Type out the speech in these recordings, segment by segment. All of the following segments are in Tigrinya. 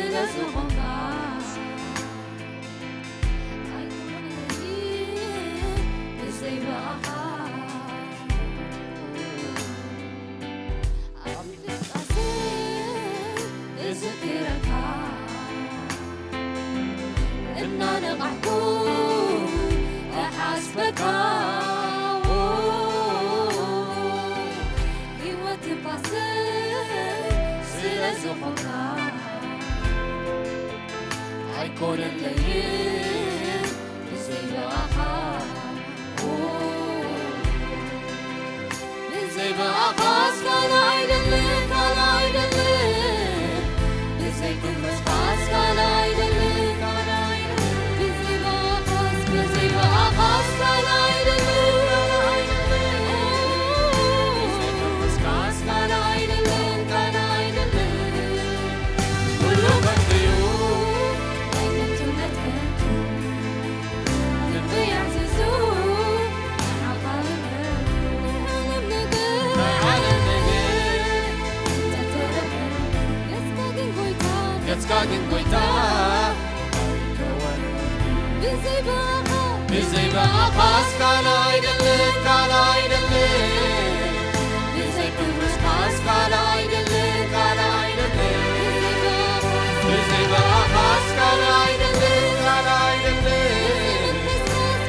ስለ ዝኾንካ ኣይኮነን ብዘይ ብኣኻ ኣብ ምንቃስ እዝክረካ እናነቓሕኩ እሓስበካ ህይወት ትንፋስ ስለ ዝኾንካ ኣይኮነለይን ብዘይ ብኣኻ ብዘይ ብኣኻስ ካልእ ኣይደልን ካልእ ኣይደልን ብዘይ ክብርኻስ ካልእ ኣይደልን ካልእ ኣይደልን ብዘይ ብኣኻስ ብዘይ ብኣኻስ ካልእ ኣይደልን ካልእ ኣይደልን ብዘይ ክብርኻስ ካልእ ኣይደልን ካልእ ኣይደልን ኩሉ ከንቱ እዩ ናይ ከንቱነት ከንቱ ልበይ ኣዕዚዙ ንዓኻ ልምነ ንዓለም ነገር ናይ ዓለም ነገር እንተተረፈ ገጽካ ግን ጎይታ ገጽካ ግን ጎይታ ኣይከወንን ብዘይ ብኣኻ ብዘይ ብኣኻስ ካልእ ኣይደልን ካልእ ኣይደልን ብዘይ ክብርኻስ ካልእ ኣይደልን ካልእ ኣይደልን ብዘይ ብኣኻስ ካልእ ኣይደልን ካልእ ኣይደልን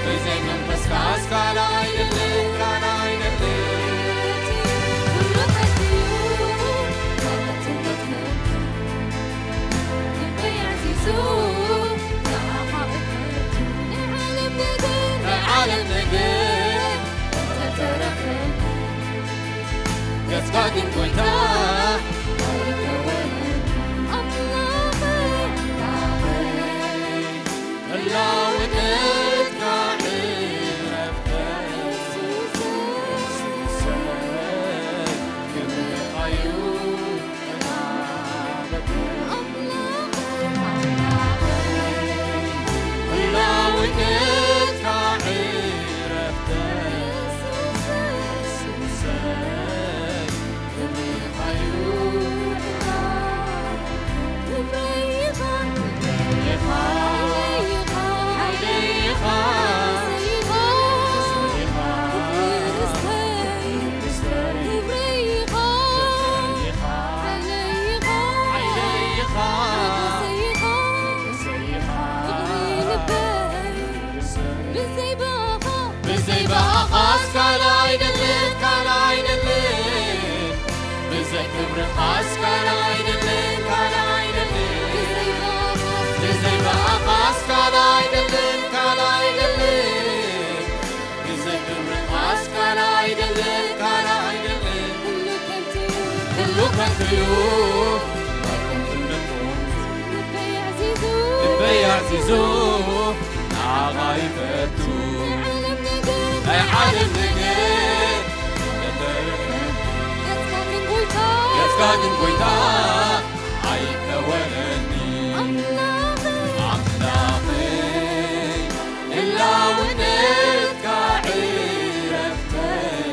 ብዘይ መንፈስካስ ካልእ ኣይደልን ካልእ ኣይደልን ኩሉ ከንቱ እዩ ካልእ ትምክሕቲ ልበይ ኣዕዚዙ ንዓኻ እፈቱ ንዓለም ነገር ናይ ዓለም ነገር እንተተረፈ ገጽካ ግን ጎይታ ኣይከወንን ኣምላኸይ ኣምላኸይ ህላውነትካ ዕረፍተይ የሱሰይ ክብርኻዩ ብዘይ ብኣኻ ብዘይ ብኣኻስ ካልእ ኣይደልን ካልእ ኣይደልን ብዘይ ክብርኻስ ካልእ ኣይደልን ካልእ ኣይደልን ብዘይ ብኣኻስ ብዘይ ብኣኻስ ካልእ ኣይደልን ካልእ ኣይደልን ብዘይ ክብርኻስ ካልእ ኣይደልን ካልእ ኣይደልን ኩሉ ከንቱ እዩ ኩሉ ከንቱ እዩ ናይ ከንቱነትኩም ልበይ ኣዕዚዙ ልበይ ኣዕዚዙ ንዓኻ ይፈቱ ናይ ዓለም ነገር ናይ ዓለም ነገር ገጽካ ግን ጎይታ ገጽካ ግን ጎይታ ኣይከወለኒ ኣምላኸይ ኣምላኸይ ህላውነትካ ዕረፍተይ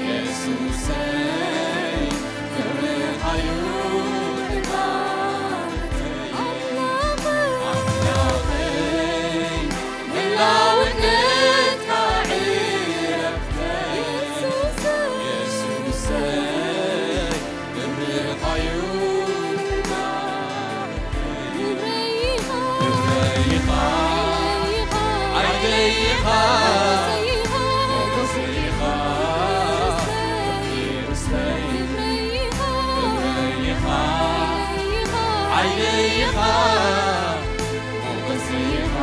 የሱሰይ ክብርኻዩ ዕርቃነይ ኣምላኸይ ኣምላኸይ ህላውነትካ ዕረፍተይ የሱሰይ የሱሰይ ክብርኻዩ ክብረይ ኢኻ ክብረይ ኢኻ ሓይለይ ኢኻ ሓይለይ ኢኻ ሞጎሰይ ኢኻ ርስተይ ክብረይ ኢኻ ሓይለይ ኢኻ ሞጎሰይ ኢኻ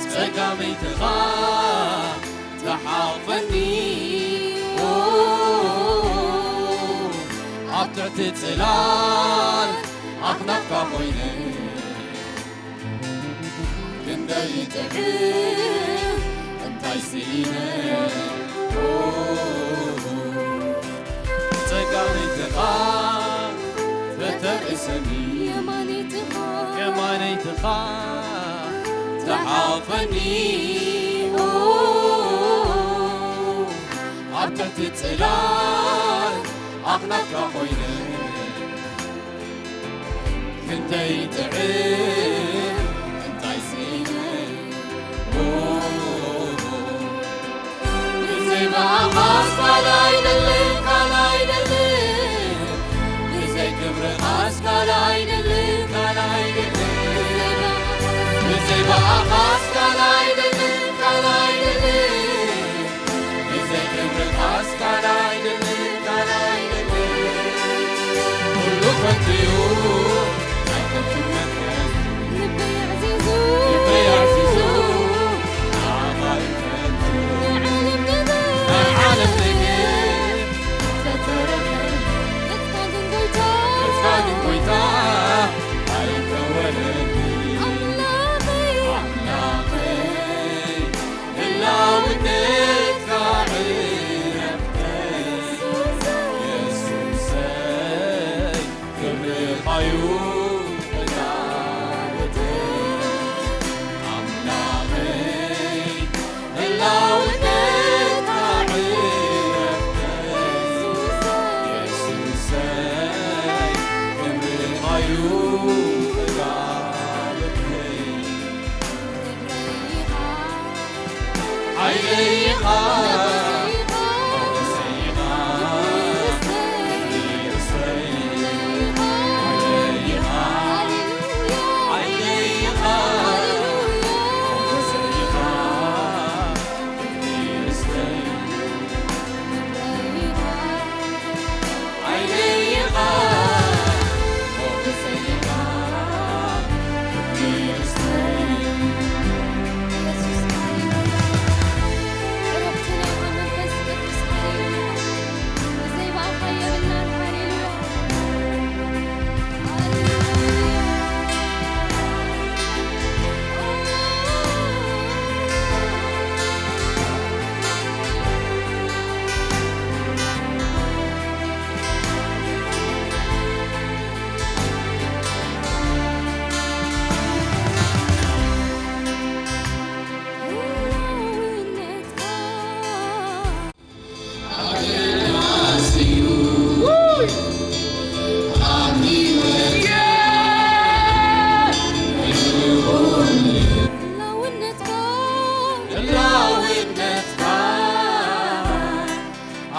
ጸጋመይትኻ ተሓቑፈኒ ኣብ ትሕቲ ጽላል ኣኽናፍካ ኮይነ ክንደይ ጥዕም እንታይ ስኢነ ጸጋመይትኻ ተተርእሰኒ የማነይትኻ የማነይትኻ ተሓፈኒ ኣብ ትሕቲ ጽላል ኣኽናፍካ ኮይነ ክንደይ ጥዕም እንታይ ስኢነ ብዘይ ብኣኻስ ካልእ ኣይደልን ካልእ ኣይደልን ብዘይ ክብርኻስ ካልእ ኣይደልን ካልእ ኣይደልን ብዘይ ብኣኻስ ካልእ ኣይደልን ካልእ ኣይደልን ብዘይ ክብርኻስ ካልእ ኣይደልን ካልእ ኣይደልን ኩሉ ከንቱ እዩ ናይ ከንቱ መትከል ልበይ ኣዕዚዙ ልበይ ኣዕዚዙ ኣባይ ከንቱ ንዓለም ነገር ናይ ዓለም ነገር ተተረፈ ንስኻ ግን ጎይታ ንስኻ ግን ጎይታ ኣይከወለኒ ኣምላኸይ ኣምላኸይ ህላውነትካ ዕረፍተይ የሱሰይ ክብርኻዩ ተጋደተይ ኣምላኸይ ህላውነትካ ዕረፍተይ የሱሰይ ክብርኻዩ ተጋደተይ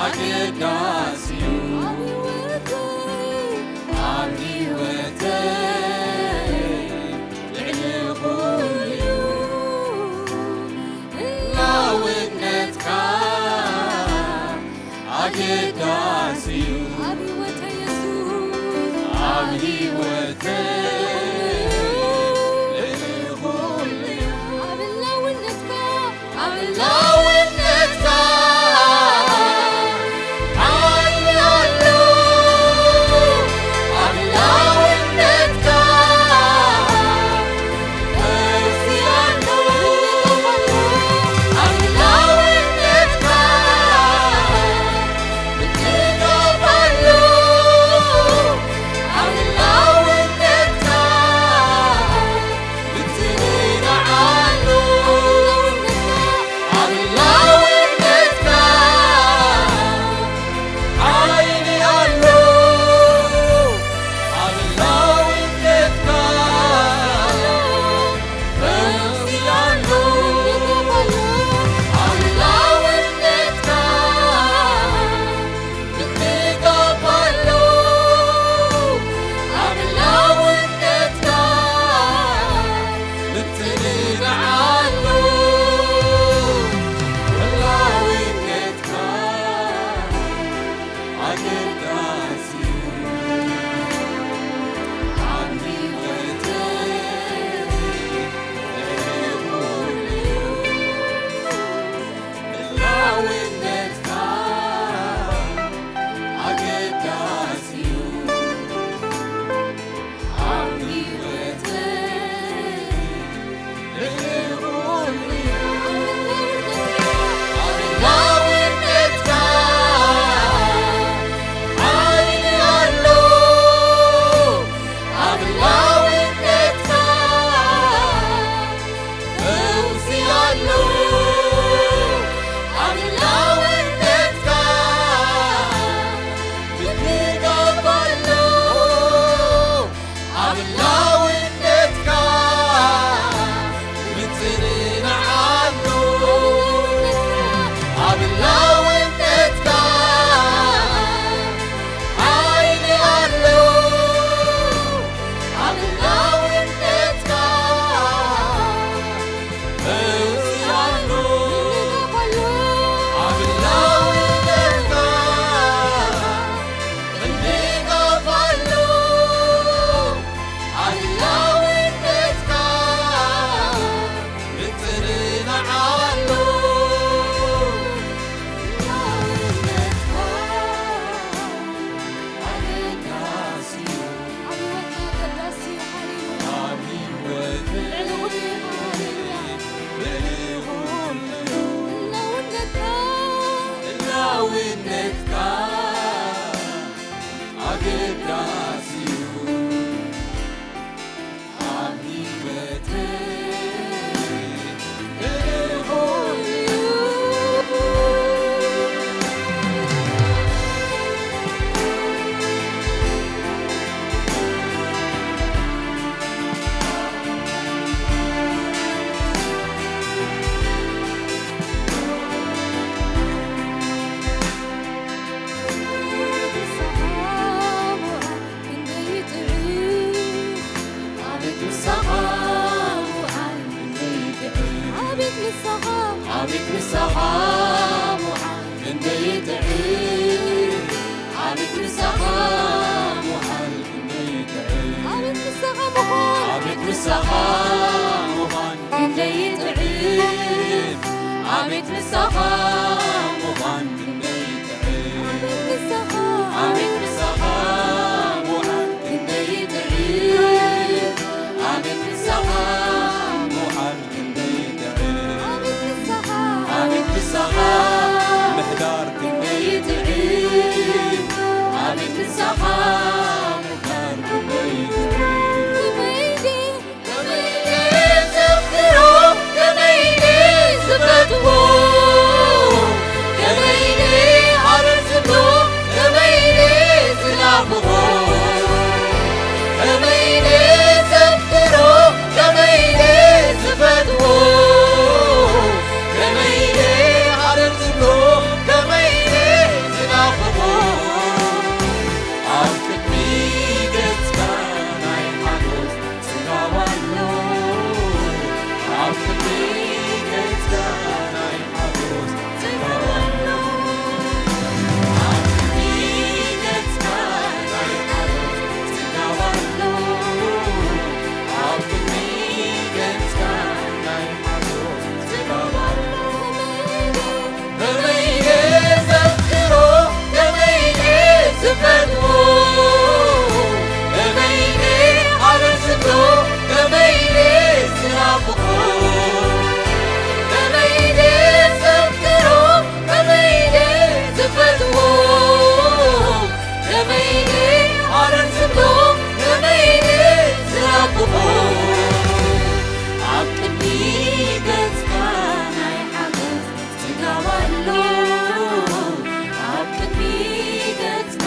ኣገዳሲ እዩ ኣብ ህይወተይ ልዕሊ ኩሉ እዩ ህላውነትካ ኣገዳሲ እዩ ኣብ ህይወተይ የሱስ ኣብ ህይወተይ ልዕሊ ኩሉ እዩ ኣብ ህላውነትካ ኣብ ህላውነትካ ሓይሊ ኣሎ ኣብ ህላውነትካ ኣቤት ንስኻ ምዃን ክንደይ ይጥዕም፣ ኣቤት ንስኻ ምዃን ክንደይ ይጥዕም፣ ኣቤት ንስኻ ምዃን፣ ኣቤት ንስኻ ምዃን ክንደይ ይጥዕም፣ ኣቤት ንስኻ ምዃን ክንደይ ይጥዕም፣ ኣቤት ንስኻ፣ ኣቤት ንስኻ ምዃን ክንደይ ይጥዕም፣ ኣቤት ንስኻ ምዃን ክንደይ ይጥዕም፣ ኣቤት ንስኻ፣ ኣቤት ንስኻ ምሕዳር ክንደይ ይጥዕም፣ ኣቤት ንስኻ ምሕዳር ክንደይ ይጥዕም። ከመይ ኢለ፣ ከመይ ኢለ ዘፍቅሮ፣ ከመይ ኢለ ዝፈትዎ፣ ከመይ ኢለ ሃረር ዝብሎ፣ ከመይ ኢለ ዝናፍቖ፣ ከመይ ኢለ ዘፍቅሮ፣ ከመይ ኢለ ዝፈትዎ፣ ከመይ ኢለ ሃረር ዝብሎ፣ ከመይ ኢለ ዝናፍቖ፣ ኣብ ቅድሚ ገጽካ ናይ ሓጎስ ጽጋብ ኣሎ፣ ኣብ ቅድሚ ገጽካ ናይ ሓጎስ ጽጋብ ኣሎ፣ ኣብ ቅድሚ ገጽካ ናይ ሓጎስ ጽጋብ ኣሎ፣ ኣብ ቅድሚ ገጽካ ናይ ሓጎስ ጽጋብ ኣሎ። ከመይ ኢለ ዘፍቅሮ፣ ከመይ ኢለ ዝፈትዎ፣ ከመይ ኢለ ሃረር ዝብሎ፣ ከመይ ኢለ ዝናፍቖ፣ ከመይ ኢለ ዘፍቅሮ፣ ከመይ ኢለ ዝፈትዎ፣ ከመይ ኢለ ሃረር ዝብሎ፣ ከመይ ኢለ ዝናፍቖ፣ ኣብ ቅድሚ ገጽካ ናይ ሓጎስ ጽጋብ ኣሎ፣ ኣብ ቅድሚ ገጽካ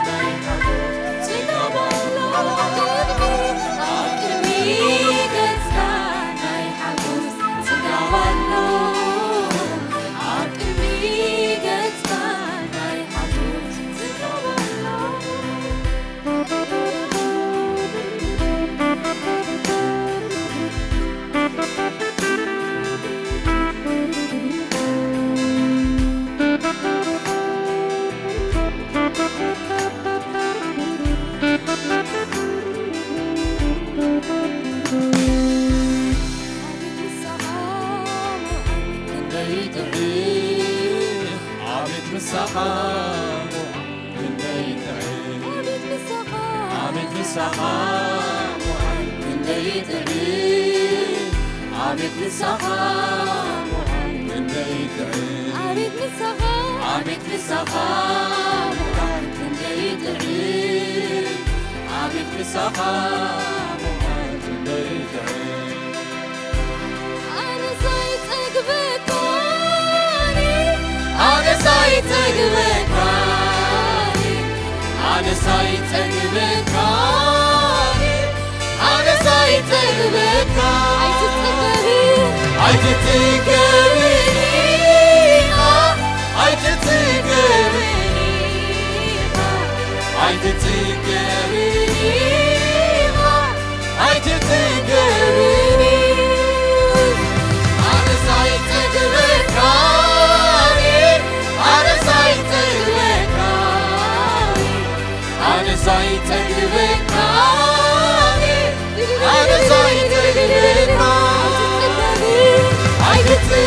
ናይ ሓጎስ ጽጋብ ኣሎ፣ ኣብ ቅድሚ ገጽካ ናይ ሓጎስ ጽጋብ ኣሎ፣ ኣብ ቅድሚ ገጽካ ናይ ሓጎስ ጽጋብ ኣሎ። ኣቤት ምሳኻ ምዃን ክንደይ ይጥዕም፣ ኣቤት ምሳኻ ምዃን ክንደይ ይጥዕም፣ ኣቤት ምሳኻ፣ ኣቤት ምሳኻ ምዃን ክንደይ ይጥዕም፣ ኣቤት ምሳኻ ምዃን ክንደይ ይጥዕም፣ ኣቤት ምሳኻ፣ ኣቤት ምሳኻ ምዃን ክንደይ ይጥዕም፣ ኣቤት ምሳኻ ምዃን ክንደይ ይጥዕም። ኣነስ ኣይጸግበካን፣ ኣነስ ኣይጸግበካን፣ ኣነስ ኣይጸግበካን፣ ኣነስ ኣይጸግበካን። ኣይትጸገብን፣ ኣይትጸገብን ኢኻ፣ ኣይትጸገብን ኢኻ፣ ኣይትጸገብን ኢኻ። ኣይትጽገብኒ። ኣነስ ኣይጸግበካን፣ ኣነስ ኣይጸግበካን፣ ኣነስ ኣይጸግበካን፣ ኣነስ ኣይጸግበካን። ኣይትጽገብን፣ ኣይትጽ-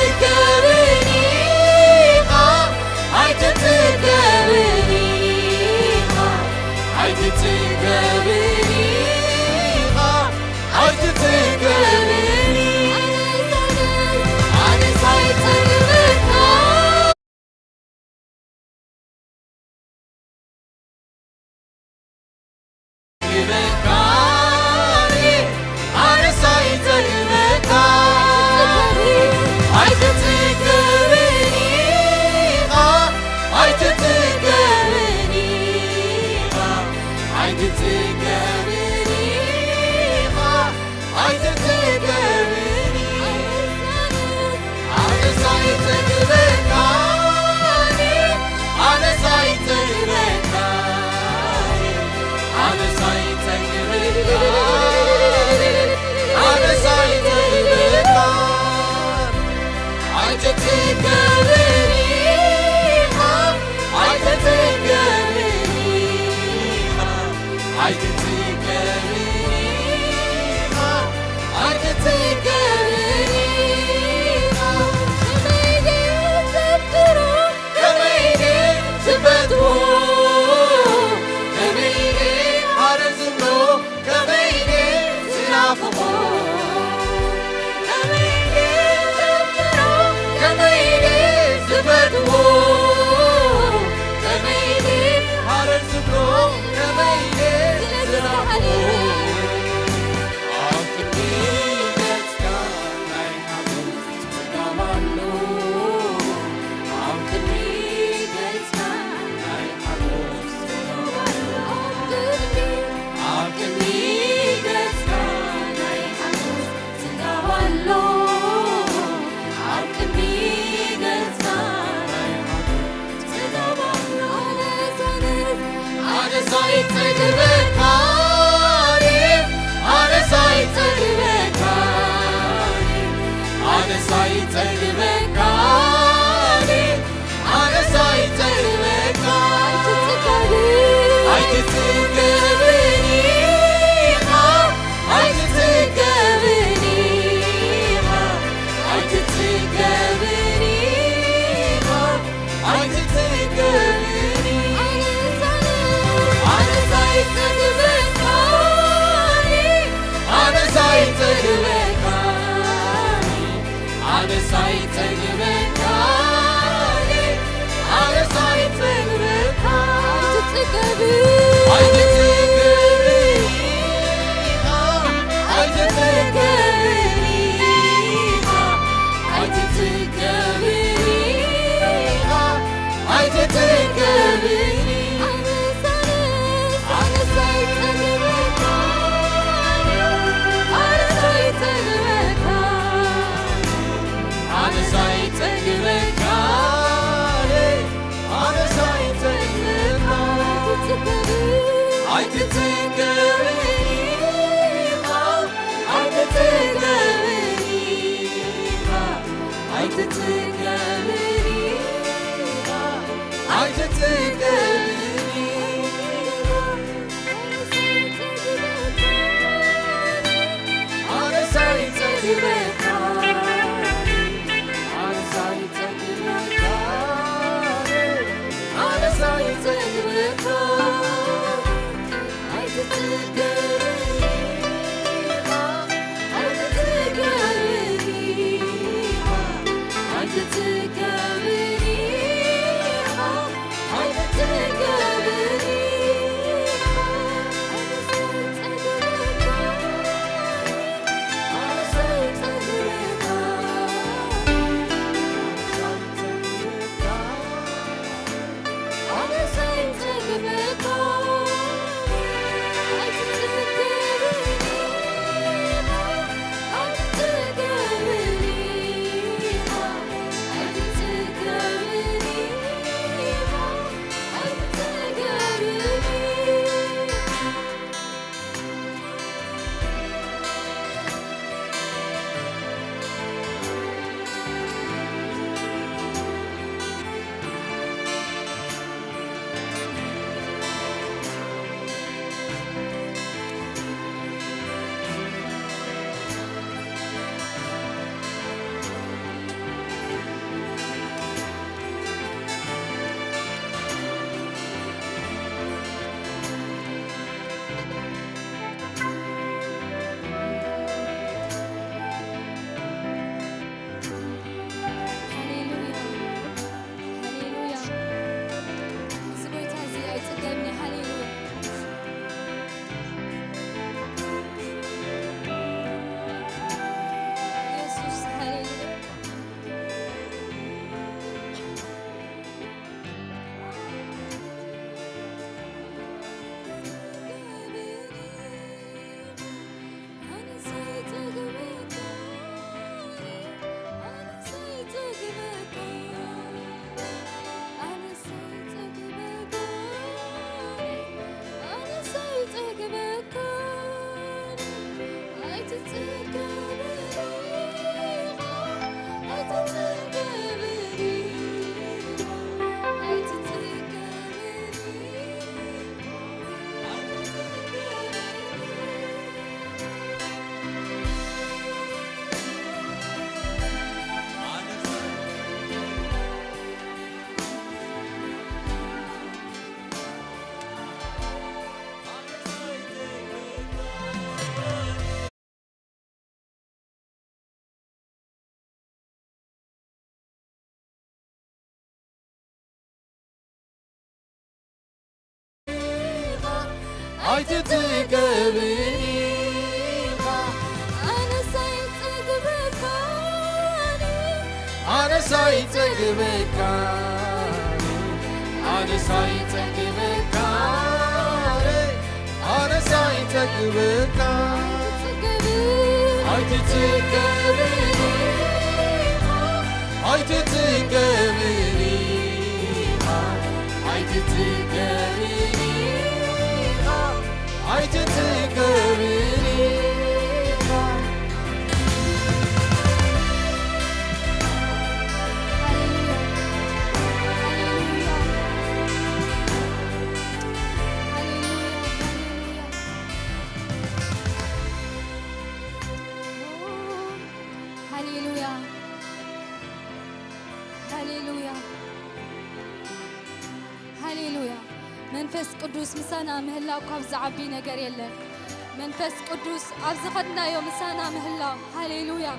ኣይትጽገብን ኢኻ። ኣነስ ኣይጸግበካን። ኣነስ ኣይጸግበካን። ኣነስ ኣይጸግበካን። ኣነስ ኣይጸግበካን። ኣይትጽገብን ኢኻ። ኣይትጽገብን ኢኻ። ኣይትጽገብን ኢኻ። ኣይትጽገብን ኢኻ። ሃሌሉያ፣ ሃሌሉያ፣ ሃሌሉያ። መንፈስ ቅዱስ ምሳና ምህላው ካብ ዝዓቢ ነገር የለን። መንፈስ ቅዱስ ኣብ ዝኸድናዮ ምሳና ምህላው፣ ሃሌሉያ።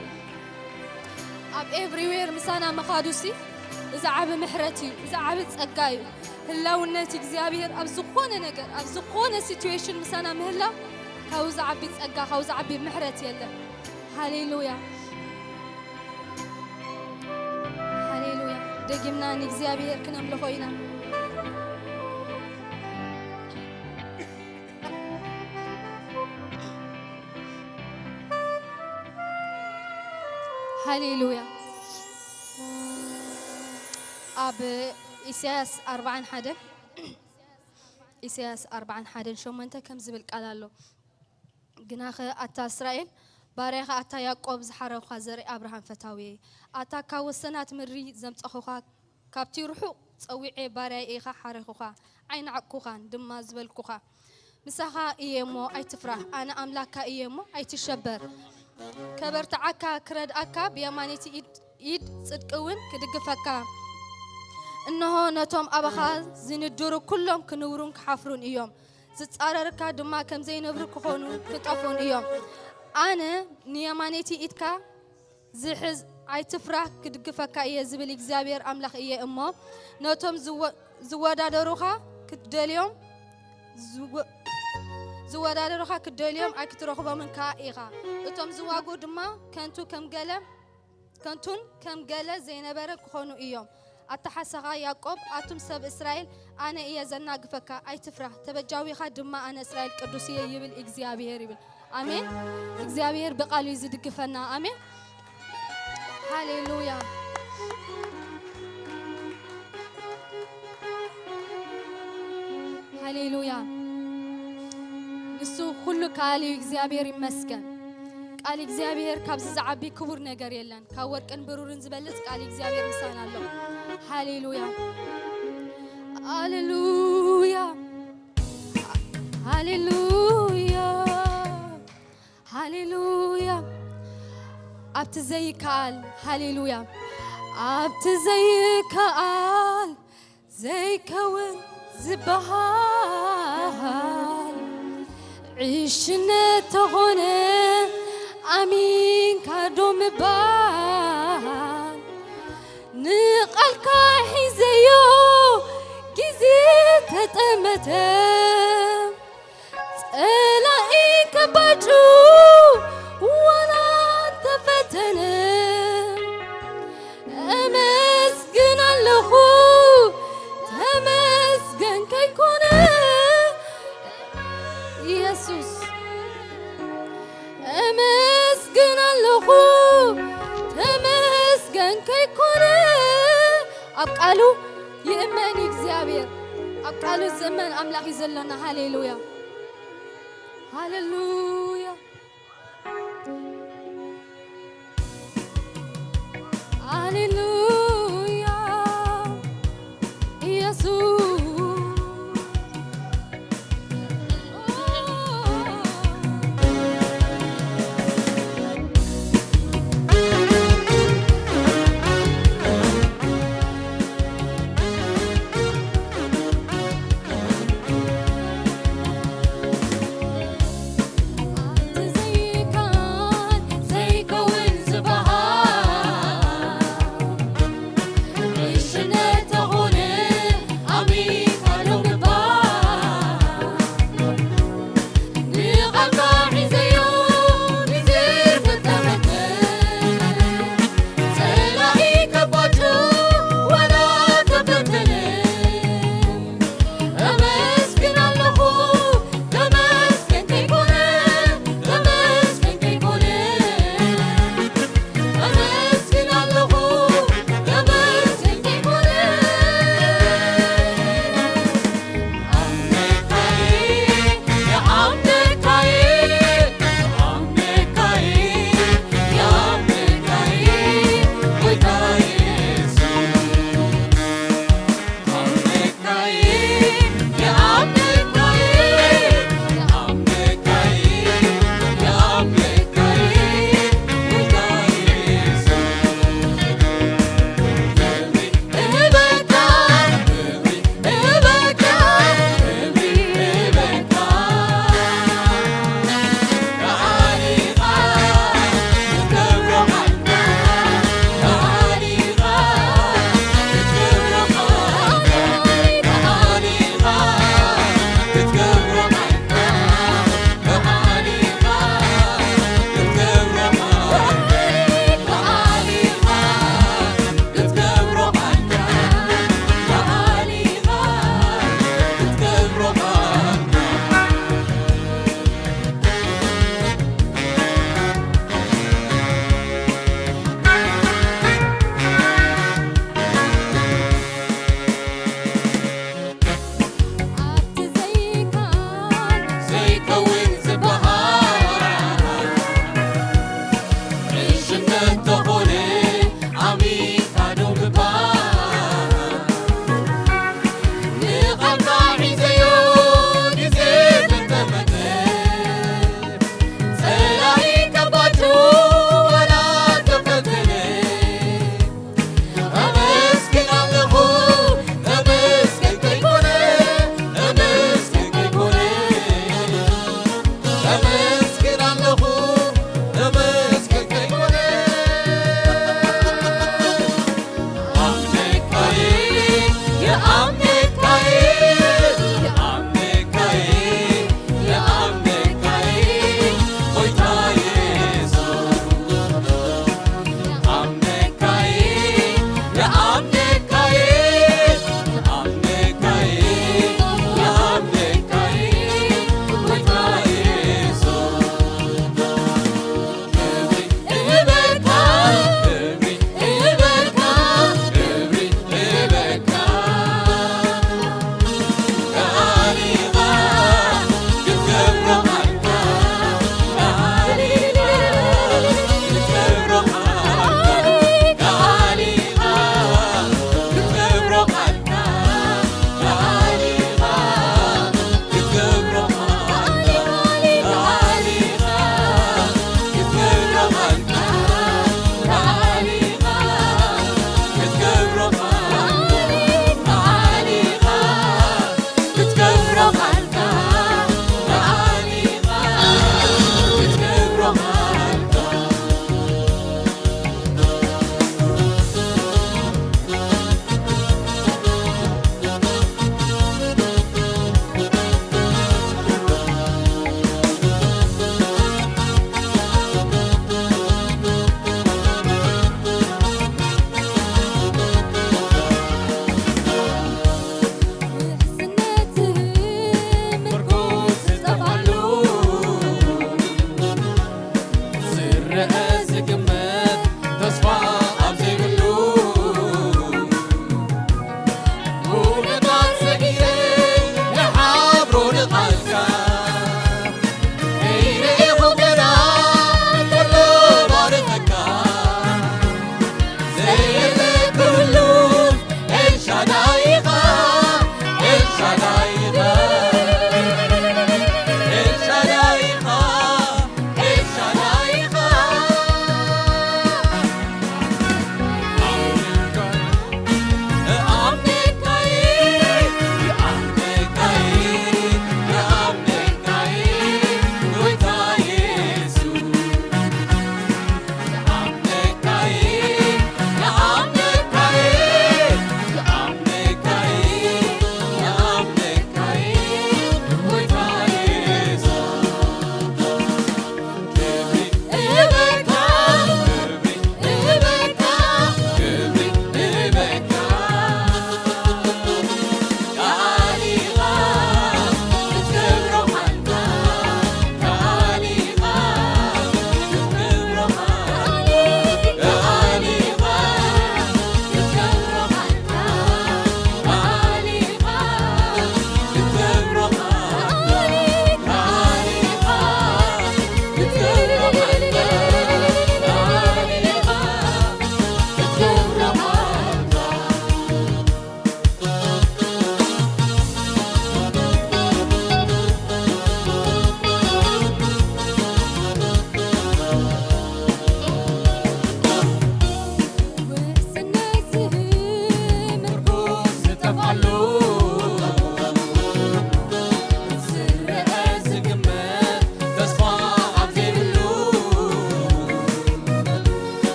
ኣብ ኤቭሪዌር ምሳና ምኻዱሲ፣ እዚ ዓቢ ምሕረት እዩ፣ እዚ ዓቢ ጸጋ እዩ። ህላውነት እግዚኣብሔር ኣብ ዝኾነ ነገር፣ ኣብ ዝኾነ ሲትዌሽን ምሳና ምህላው፣ ካብኡ ዝዓቢ ጸጋ፣ ካብኡ ዝዓቢ ምሕረት የለን። ሃሌሉያ፣ ሃሌሉያ። ደጊምና ንእግዚኣብሔር ክነምልኾ ኢና። ሃሌሉያ። ኣብ ኢሳያስ ኣርባዓን ሓደን፣ ኢሳያስ ኣርባዓን ሓደን ሸሞንተ ከም ዝብል ቃል ኣሎ። ግናኸ ኣታ እስራኤል፣ ባርያኻ ኣታ ያዕቆብ ዝሓረኹኻ፣ ዘርኢ ኣብርሃም ፈታውየ፣ ኣታ ካብ ወሰናት ምድሪ ዘምጸኹኻ፣ ካብቲ ርሑቕ ጸዊዔ ባርያይ ኢኻ ሓረኹኻ፣ ኣይነዓቅኩኻን ድማ ዝበልኩኻ። ምሳኻ እየ እሞ ኣይትፍራህ፣ ኣነ ኣምላካ እየ እሞ ኣይትሸበር። ከበርትዓካ፣ ክረድኣካ፣ ብየማነይቲ ኢድ፣ ኢድ ጽድቂ እውን ክድግፈካ። እንሆ ነቶም ኣባኻ ዝንድሩ ኩሎም ክንብሩን ክሓፍሩን እዮም። ዝጻረርካ ድማ ከም ዘይነብሩ ክኾኑ ክጠፍኡን እዮም። ኣነ ንየማነይቲ ኢድካ ዝሕዝ ኣይትፍራህ፣ ክድግፈካ እየ ዝብል እግዚኣብሔር ኣምላኽ እየ እሞ፣ ነቶም ዝወ-፣ ዝወዳደሩኻ ክትደልዮም፣ ዝወ-፣ ዝወዳደሩኻ ክትደልዮም ኣይክትረኽቦምን ከኣ ኢኻ። እቶም ዝዋጉ ድማ ከንቱ ከም ገለ፣ ከንቱን ከም ገለ ዘይነበረ ክኾኑ እዮም። ኣታ ሓሰኻ ያዕቆብ፣ ኣቱም ሰብ እስራኤል፣ ኣነ እየ ዘናግፈካ፣ ኣይትፍራህ፣ ተበጃዊኻ ድማ ኣነ እስራኤል ቅዱስ እየ ይብል እግዚኣብሔር ይብል። ኣሜን። እግዚኣብሔር ብቃሉ እዩ ዝድግፈና። ኣሜን። ሃሌሉያ። ሃሌሉያ። ንሱ ኩሉ ከኣል እዩ። እግዚኣብሔር ይመስገን። ቃል እግዚኣብሔር ካብዚ ዝዓቢ ክቡር ነገር የለን። ካብ ወርቅን ብሩርን ዝበልጽ ቃል እግዚኣብሔር ምሳና ኣሎ። ሃሌሉያ። ሃሌሉያ። ሃሌሉያ። ሃሌሉያ። ኣብቲ ዘይከኣል፣ ሃሌሉያ። ኣብቲ ዘይከኣል ዘይከውን ዝበሃል ዕሽነት ተኾነ፣ ኣሚንካ ዶ ምባል? ንቓልካ ሒዘዮ ግዜ ተጠመተ፣ ጸላኢ ከባጩ ዋላ ተፈተነ። እመስግን ኣለኹ፣ ተመስገን ከይኮነ። ኢየሱስ፣ እመስግን ኣለኹ፣ ተመስገን ከይኮነ። ኣብ ቃሉ ይእመን እግዚኣብሔር፣ ኣብ ቃሉ ዝእመን ኣምላኽ እዩ ዘሎና። ሃሌሉያ፣ ሃሌሉያ። ሃሌሉያ ኢየሱስ። ዝግመት ተስፋ ኣብ ዘይብሉ፣ ውዕታት ሰጊረ ይሓብሮ ንቓልካ። ከይረኤኹ ገና ከሎ ባርኸካ። ዘየለ ኩሉ ኤልሻዳይ ኢኻ፣ ኤልሻዳይ ኢኻ፣ ኤልሻዳይ ኢኻ፣ ኤልሻዳይ ኢኻ።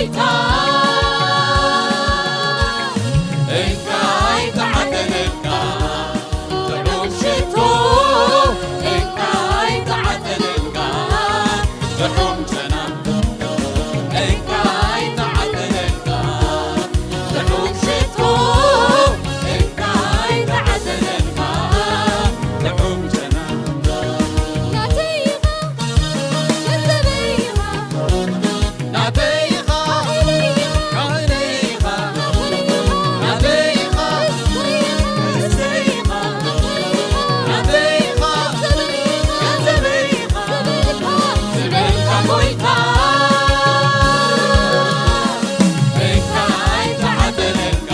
ጎይታ፣ እንካ ኣይተዓጠነልካ ጥዑም ሽቶ፣ እንካ ኣይተዓጠነልካ ጥዑም ጨና፣ እንካ ኣይተዓጠነልካ ጥዑም ሽቶ፣ እንካ ኣይተዓጠነልካ ጥዑም ጨና። ናተይ ኢኻ፣ ገንዘበይ ኢኻ፣ ናተይ ኢኻ፣ ካህነይ ኢኻ፣ ናተይ ኢኻ፣ ርስተይ ኢኻ፣ ናተይ ኢኻ፣ ገንዘበይ ኢኻ፣ ዝበልካ ጎይታ፣ እንካ ኣይተዓጠነልካ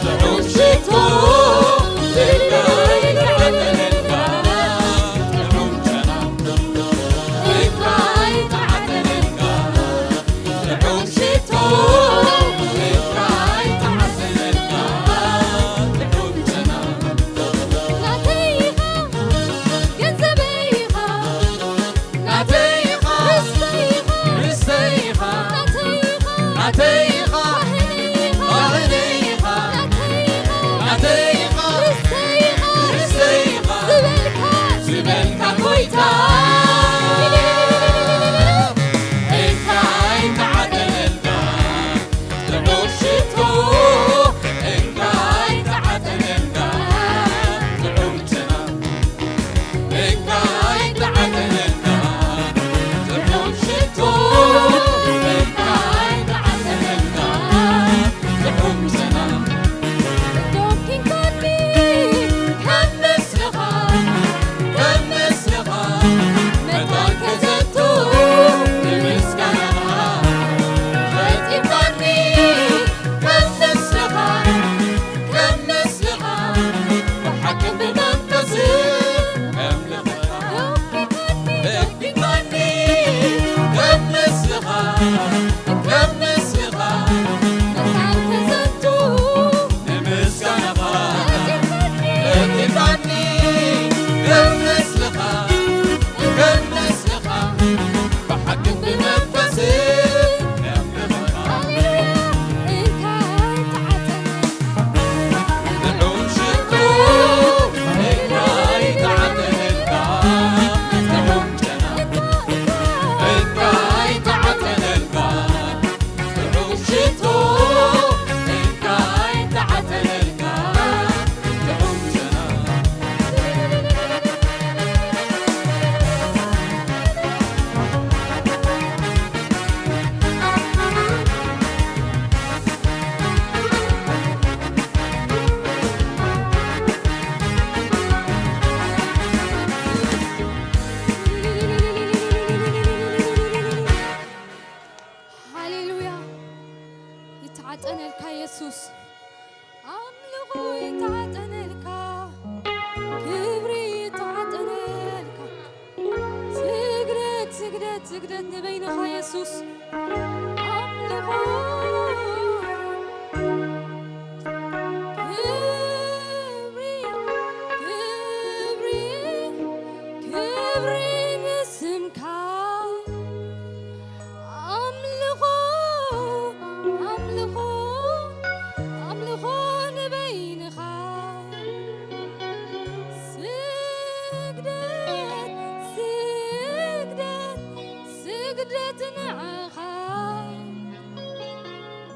ጥዑም ሽቶ፣ እንካ ኣይተዓጠነልካ ጥዑም ጨና፣ እንካ ኣይተዓጠነልካ ጥዑም ሽቶ፣ እንካ ኣይተዓጠነልካ ጥዑም ጨና። ናተይ ኢኻ፣ ገንዘበይ ኢኻ፣ ናተይ ኢኻ፣ ርስተይ ኢኻ፣ ርስተይ ኢኻ፣ ናተይ ኢኻ፣ ናተይ ኢኻ፣ ካህነይ ኢኻ፣ ካህነይ ኢኻ፣ ናተይ ኢኻ፣ ርስተይ ኢኻ፣ ርስተይ ኢኻ፣ ዝበልካ፣ ዝበልካ ጎይታ፣ እንካ ኣይተዓጠነልካ ጥዑም ሽቶ፣ እንካ ኣይተዓጠነልካ ጥዑም ጨና፣ እንካ ኣይተዓጠነልካ ጥዑም ሽቶ፣ እንካ ኣይተዓጠነልካ ጥዑም ጨና። ዶኪንካኒ ከም ምስልኻ፣ ከም ምስልኻ መታን ከዘንቱ ንምስጋናኻ። ፈጢርካኒ ከም ምስልኻ፣ ከም ምስልኻ ብሓቅን ብመንፈስን ከምልኸካ። ፈጢርካኒ ከም ምስልኻ፣ ከም ምስልኻ መታን ከዘንቱ ንምስጋናኻ። ፈጢርካኒ ከም ምስልኻ፣ ከም ምስልኻ ብሓቅን ብመንፈስን ከምልኸካ። ሃሌሉያ። እንታይ ተዓጠነ? ጥዑም ሽቶ እንታይ ተዓጠነልካ? ጥዑም ጨና እንታይ ተዓጠነልካ? ጥዑም ሽቶ እንታይ ተዓጠነልካ? ጥዑም ጨና። ሃሌሉያ። ይተዓጠነልካ የሱስ። ኣምልኾ ይተዓጠነልካ፣ ክብሪ ይተዓጠነልካ። ስግደት፣ ስግደት፣ ስግደት ንበይንኻ የሱስ። ኣምልኾ፣ ክብሪ፣ ክብሪ፣ ክብሪ ንስምካ። ኣምልኾ፣ ኣምልኾ፣ ኣምልኾ ንበይንኻ። ስግደት፣ ስግደት፣ ስግደት ንዓኻ።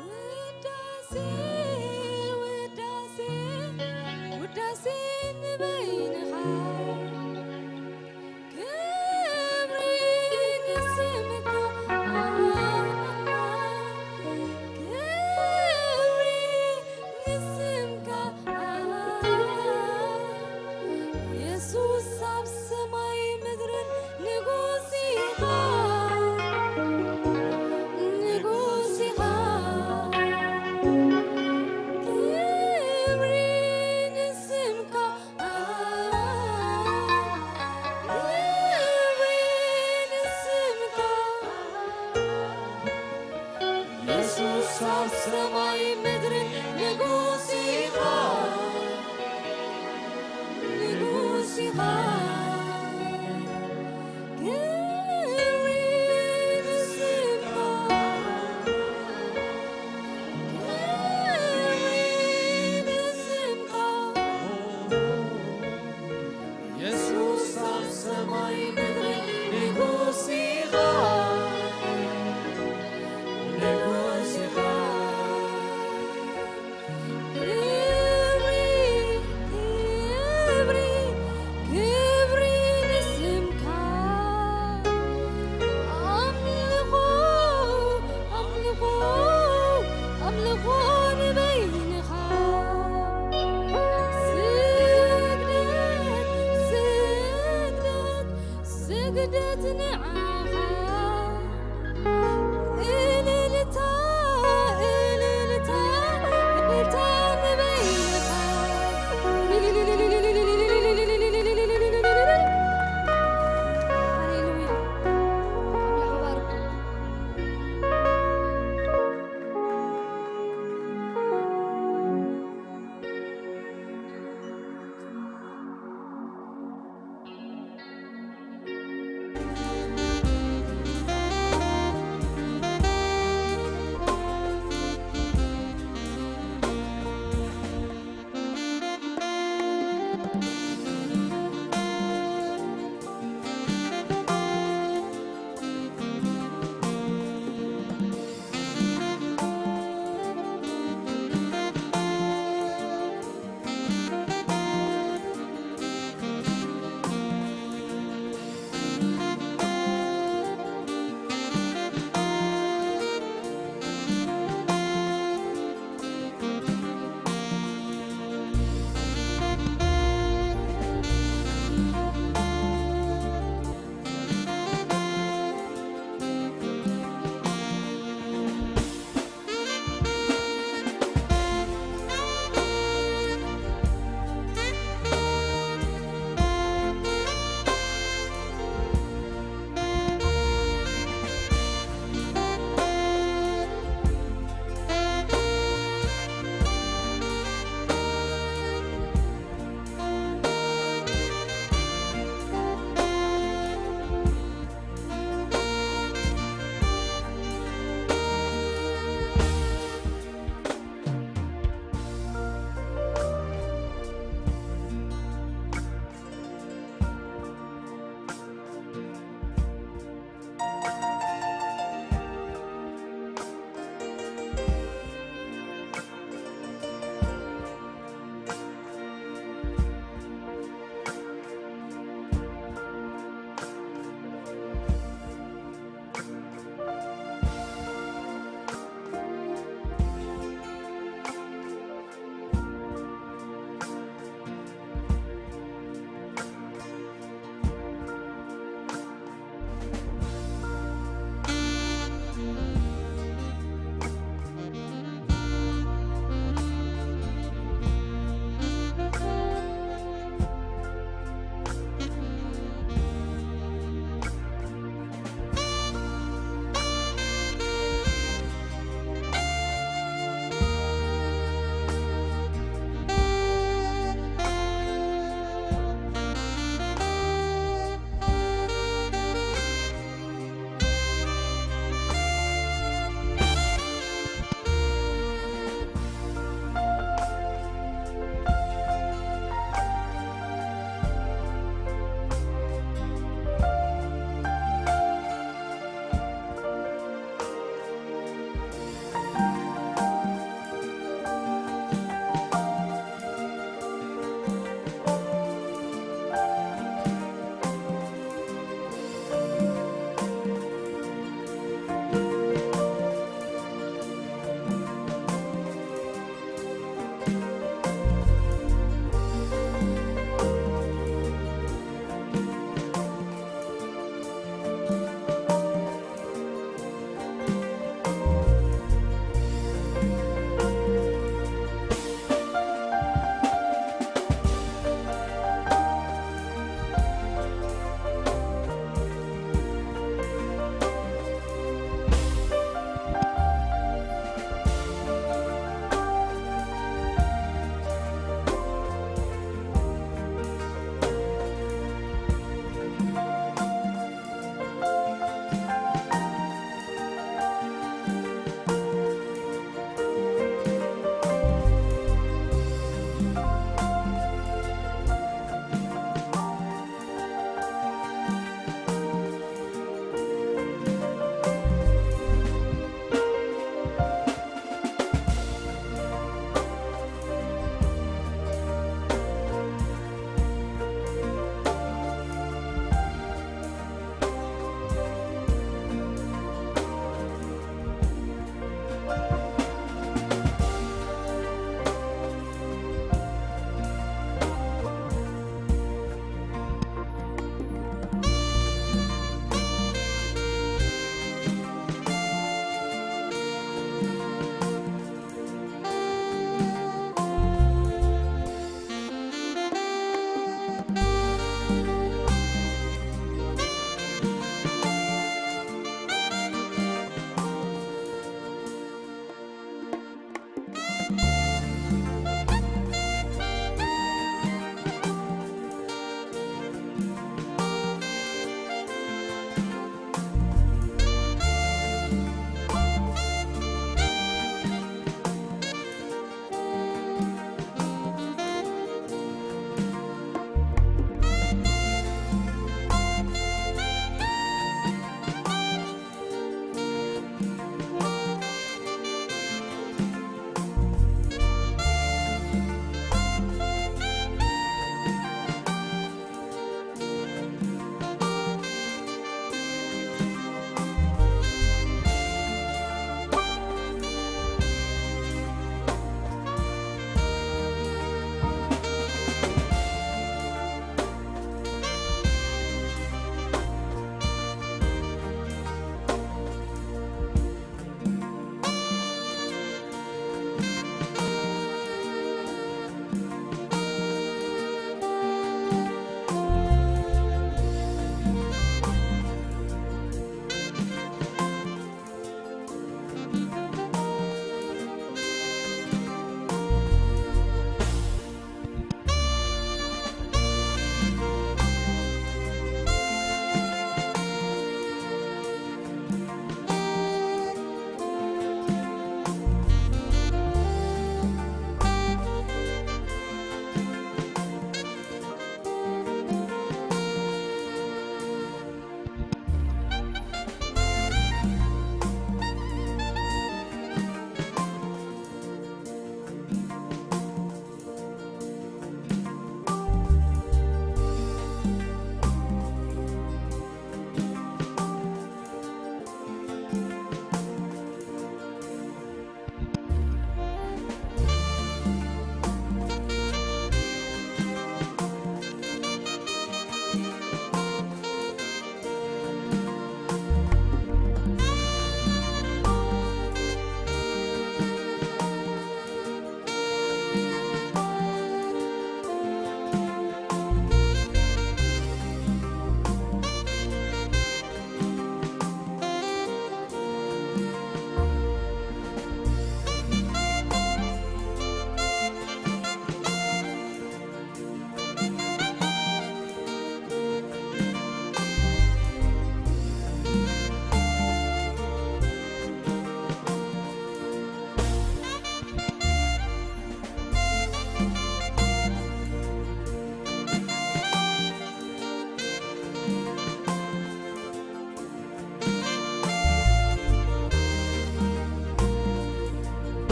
ውዳሴ፣ ውዳሴ፣ ውዳሴ ንበይንኻ። ክብሪ ንስምካ፣ ክብሪ ንስምካ፣ የሱስ ኣብ ሰማይ ምድርን ንጉስ ኢኻ፣ ንጉስ ኢኻ። ክብሪ ንስምካ፣ ክብሪ ንስምካ፣ የሱስ ኣብ ሰማይ ምድሪ ንጉስ ኢኻ፣ ንጉስ ኢኻ። ክብሪ ንስምካ፣ ንጉስ ኢኻ፣ ንጉስ ኢኻ። ክብሪ፣ ክብሪ፣ ክብሪ ንስምካ። ኣምልኾ፣ ኣምልኾ፣ ኣምልኾ ንበይንኻ። ስግደት፣ ስግደት፣ ስግደት ንዓኻ። እልልታ፣ እልልታ፣ እልልታ ንበይንኻ። ሃሌሉያ። ኣምላኽ ይባርኩም።